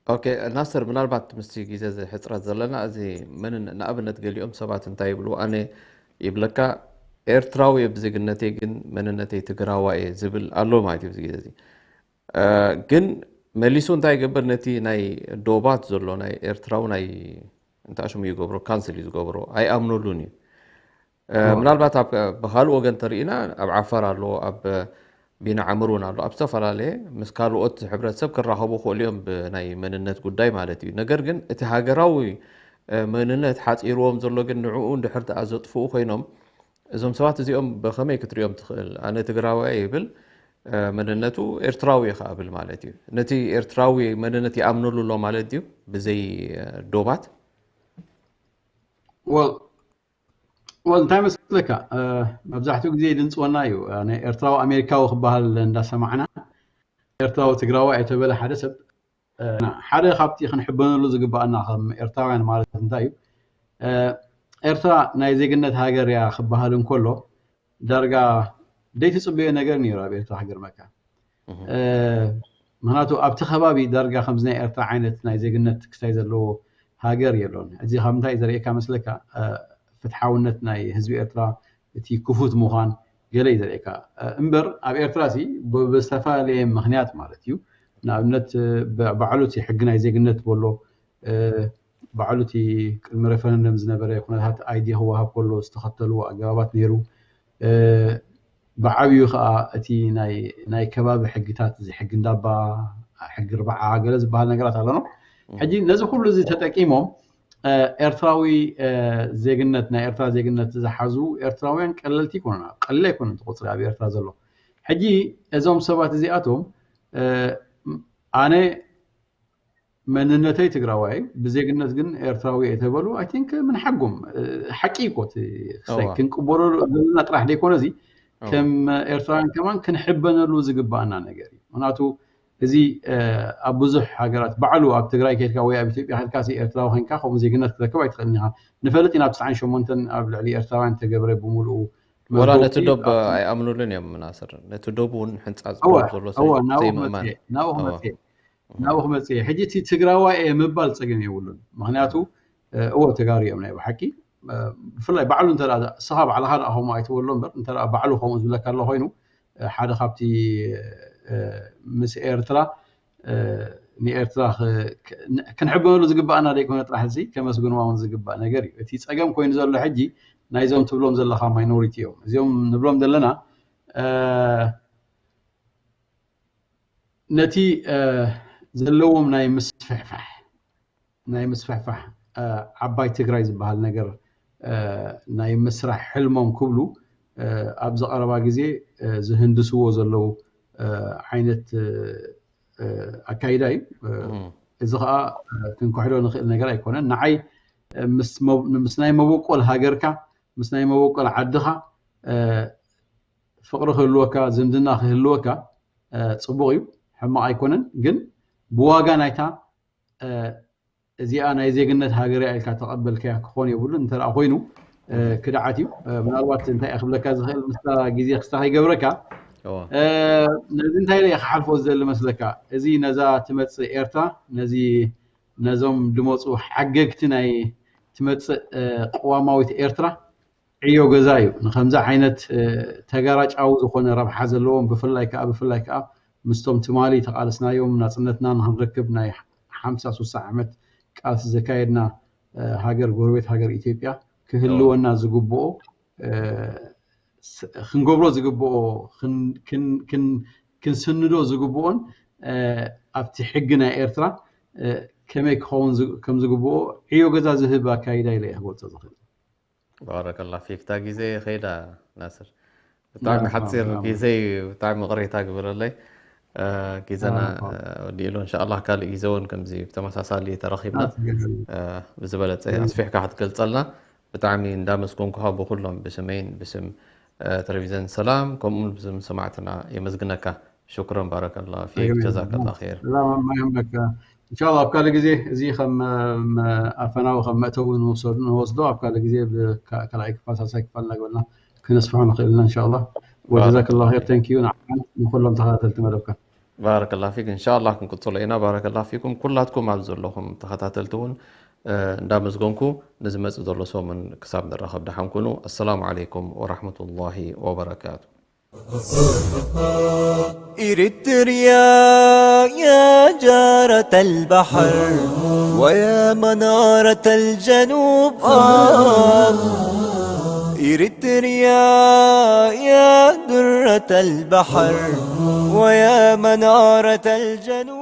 ኦኬ ናስር፣ ምናልባት ምስቲ ግዜ ሕፅረት ዘለና እዚ ንኣብነት ገሊኦም ሰባት እንታይ ይብሉ፣ ኣነ ይብለካ ኤርትራዊ እየ ብዜግነተይ ግን መንነተይ ትግራዋይ እየ ዝብል ኣሎ ማለት እዩ። እዚ ግዜ እዚ ግን መሊሱ እንታይ ይገብር፣ ነቲ ናይ ዶባት ዘሎ ናይ ኤርትራዊ ናይ እንታይ ሽሙ ይገብሮ፣ ካንስል እዩ ዝገብሮ፣ ኣይኣምነሉን እዩ። ምናልባት ብካልእ ወገን ተርኢና ኣብ ዓፋር ኣሎ፣ ኣብ ቢንዓምር እውን ኣሎ፣ ኣብ ዝተፈላለየ ምስ ካልኦት ሕብረተሰብ ክራኸቡ ክእሉ እዮም ብናይ መንነት ጉዳይ ማለት እዩ። ነገር ግን እቲ ሃገራዊ መንነት ሓፂርዎም ዘሎ ግን ንዕኡ እንድሕር ደኣ ዘጥፍኡ ኮይኖም እዞም ሰባት እዚኦም ብኸመይ ክትሪኦም ትኽእል? ኣነ ትግራዋይ ይብል መንነቱ ኤርትራዊ ይኸብል ማለት እዩ። ነቲ ኤርትራዊ መንነት ይኣምነሉ ኣሎ ማለት እዩ ብዘይ ዶባት? ወል እንታይ መስለካ መብዛሕትኡ ግዜ ድንፅወና እዩ። ኤርትራዊ ኣሜሪካዊ ክበሃል እንዳሰማዕና ኤርትራዊ ትግራዊ ኣይተበለ ሓደ ሰብ ሓደ ካብቲ ክንሕበነሉ ዝግባኣና ከም ኤርትራውያን ማለት እንታይ እዩ? ኤርትራ ናይ ዜግነት ሃገር እያ ክበሃል እንከሎ ዳርጋ ዘይትፅበዮ ነገር ነይሩ ኣብ ኤርትራ ክገርመካ። ምክንያቱ ኣብቲ ከባቢ ዳርጋ ከምዚ ናይ ኤርትራ ዓይነት ናይ ዜግነት ክስታይ ዘለዎ ሃገር የሎን። እዚ ካብ ምንታይ ዘርእየካ መስለካ? ፍትሓውነት ናይ ህዝቢ ኤርትራ እቲ ክፉት ምዃን ገለ እዩ ዘርእየካ። እምበር ኣብ ኤርትራ ሲ ብዝተፈላለየ ምክንያት ማለት እዩ። ንኣብነት ባዕሉ እቲ ሕጊ ናይ ዜግነት በሎ ባዕሉ እቲ ቅድሚ ሬፈረንደም ዝነበረ ኩነታት ኣይዲ ክወሃብ ከሎ ዝተኸተልዎ ኣገባባት ነይሩ። ብዓብዩ ከዓ እቲ ናይ ከባቢ ሕግታት እዚ ሕጊ እንዳባ ሕጊ ርባዓ ገለ ዝበሃል ነገራት ኣለኖ። ሕጂ ነዚ ኩሉ እዚ ተጠቂሞም ኤርትራዊ ዜግነት ናይ ኤርትራ ዜግነት ዝሓዙ ኤርትራውያን ቀለልቲ ይኮኑና ቀለል ኣይኮኑን ትቁፅሪ ኣብ ኤርትራ ዘሎ። ሕጂ እዞም ሰባት እዚኣቶም ኣነ መንነተይ ትግራዋይ ብዜግነት ግን ኤርትራዊ እየ ተበሉ ኣይ ቲንክ ምን ሓጎም ሓቂ እኮ ክንቅበሎ ዘለና ጥራሕ ዘይኮነ እዚ ከም ኤርትራውያን ከማን ክንሕበነሉ ዝግባኣና ነገር እዩ። ምክንያቱ እዚ ኣብ ብዙሕ ሃገራት ባዕሉ ኣብ ትግራይ ከድካ ወይ ኣብ ኢትዮጵያ ከድካ ኤርትራዊ ኮይንካ ከምኡ ዜግነት ክትረክብ ኣይትኽእልን ኢኻ። ንፈልጥ ኢና ኣብ ትስዓን ሸሞንተን ኣብ ልዕሊ ኤርትራውያን ተገብረ ብምሉኡ ወላ ነቲ ዶብ ኣይኣምኑሉን እዮም ናስር። ነቲ ዶብ እውን ሕንፃፅ ዘሎ ዘይምእማን ናብኡ ክመፅእ ናብኡ ክመፅእ ሕጂ እቲ ትግራዋይ እየ ምባል ፀገም የብሉን። ምክንያቱ እዎ ተጋሩ እዮም ናይ ብሓቂ ብፍላይ ባዕሉ እንተ እስኻ ባዕልኻ ደኣ ከምኡ ኣይትበሎ እምበር እንተ ባዕሉ ከምኡ ዝብለካ ኣሎ ኮይኑ ሓደ ካብቲ ምስ ኤርትራ ንኤርትራ ክንሕበነሉ ዝግባኣና ዘይኮነ ጥራሕ እዚ ከመስግንዋ እውን ዝግባእ ነገር እዩ። እቲ ፀገም ኮይኑ ዘሎ ሕጂ ናይዞም ትብሎም ዘለካ ማይኖሪቲ እዮም። እዚኦም ንብሎም ዘለና ነቲ ዘለዎም ናይ ምስፍሕፋሕ ናይ ምስፍሕፋሕ ዓባይ ትግራይ ዝበሃል ነገር ናይ ምስራሕ ሕልሞም ክብሉ ኣብዚ ቀረባ ግዜ ዝህንድስዎ ዘለዉ ዓይነት ኣካይዳ እዩ። እዚ ከዓ ክንክሕዶ ንኽእል ነገር ኣይኮነን። ንዓይ ምስ ናይ መበቆል ሃገርካ ምስ ናይ መበቆል ዓድኻ ፍቕሪ ክህልወካ፣ ዝምድና ክህልወካ ጽቡቕ እዩ፣ ሕማቕ ኣይኮነን። ግን ብዋጋ ናይታ እዚኣ ናይ ዜግነት ሃገር ኢልካ ተቐበልካያ ክኾን የብሉን። እንተ ኮይኑ ክድዓት እዩ። ምናልባት እንታይ ክብለካ ዝኽእል፣ ምስታ ግዜ ክስታ ከይገብረካ፣ ነዚ እንታይ ኢለ ክሓልፎ ዝደሊ መስለካ? እዚ ነዛ ትመፅእ ኤርትራ፣ ነዚ ነዞም ድመፁ ሓገግቲ ናይ ትመፅእ ቅዋማዊት ኤርትራ ዕዮ ገዛ እዩ። ንከምዚ ዓይነት ተጋራጫዊ ዝኾነ ረብሓ ዘለዎም፣ ብፍላይ ከዓ ብፍላይ ከዓ ምስቶም ትማሊ ተቓለስናዮም ናፅነትና ንክንረክብ ናይ ሓምሳ ሱሳ ዓመት ቃልሲ ዘካየድና ሃገር፣ ጎረቤት ሃገር ኢትዮጵያ ክህልወና ዝግብኦ፣ ክንገብሮ ዝግብኦ፣ ክንስንዶ ዝግብኦን ኣብቲ ሕጊ ናይ ኤርትራ ከመይ ክኸውን ከም ዝግብኦ ዕዮ ገዛ ዝህብ ኣካይዳ ኢለ እየ ክገልፆ ዝኽእል። ባረከላ ፊክ። እታ ግዜ ከይዳ ናስር፣ ብጣዕሚ ሓፂር ግዜ እዩ። ብጣዕሚ ቅሬታ ግበረለይ፣ ግዜና ወዲእሉ። እንሻላ ካልእ ግዜ እውን ከምዚ ብተመሳሳሊ ተረኺብና ብዝበለፀ ኣስፊሕካ ክትገልፀልና ብጣዕሚ እንዳመስገንኩኻ ብኩሎም ብስመይን ብስም ቴሌቪዝን ሰላም ከምኡውን ብስም ሰማዕትና የመስግነካ። ሹክረን ባረከላ ፊክ ጀዛከላ ኸይር። ሰላም ማይ ኣምላክ። እንሻላ ኣብ ካልእ ግዜ እዚ ከም ኣፈናዊ ከም መእተዊ ንወስዶ፣ ኣብ ካልእ ግዜ ካልኣይ ክፋል ሳልሳይ ክፋል እናገበልና ክነስፍሖ ንኽእል ኢና እንሻላ። ወጀዛከላ ኸይር። Thank you ንዓኻን ንኩሎም ተኸታተልቲ መደብካ። ባረከላ ፊክ። እንሻላ ክንቅፅሎ ኢና። ባረከላ ፊኩም ኩላትኩም ኣብ ዘለኹም ተኸታተልቲ እውን እንዳመስገንኩ ንዝመፅእ ዘሎ ሰሙን ክሳብ ንራኸብ ደሓን ኩኑ። ኣሰላሙ ዓለይኩም ወራሕመቱላሂ ወበረካቱ። إريتريا يا جارة البحر ويا منارة الجنوب آه. إريتريا يا درة البحر ويا منارة الجنوب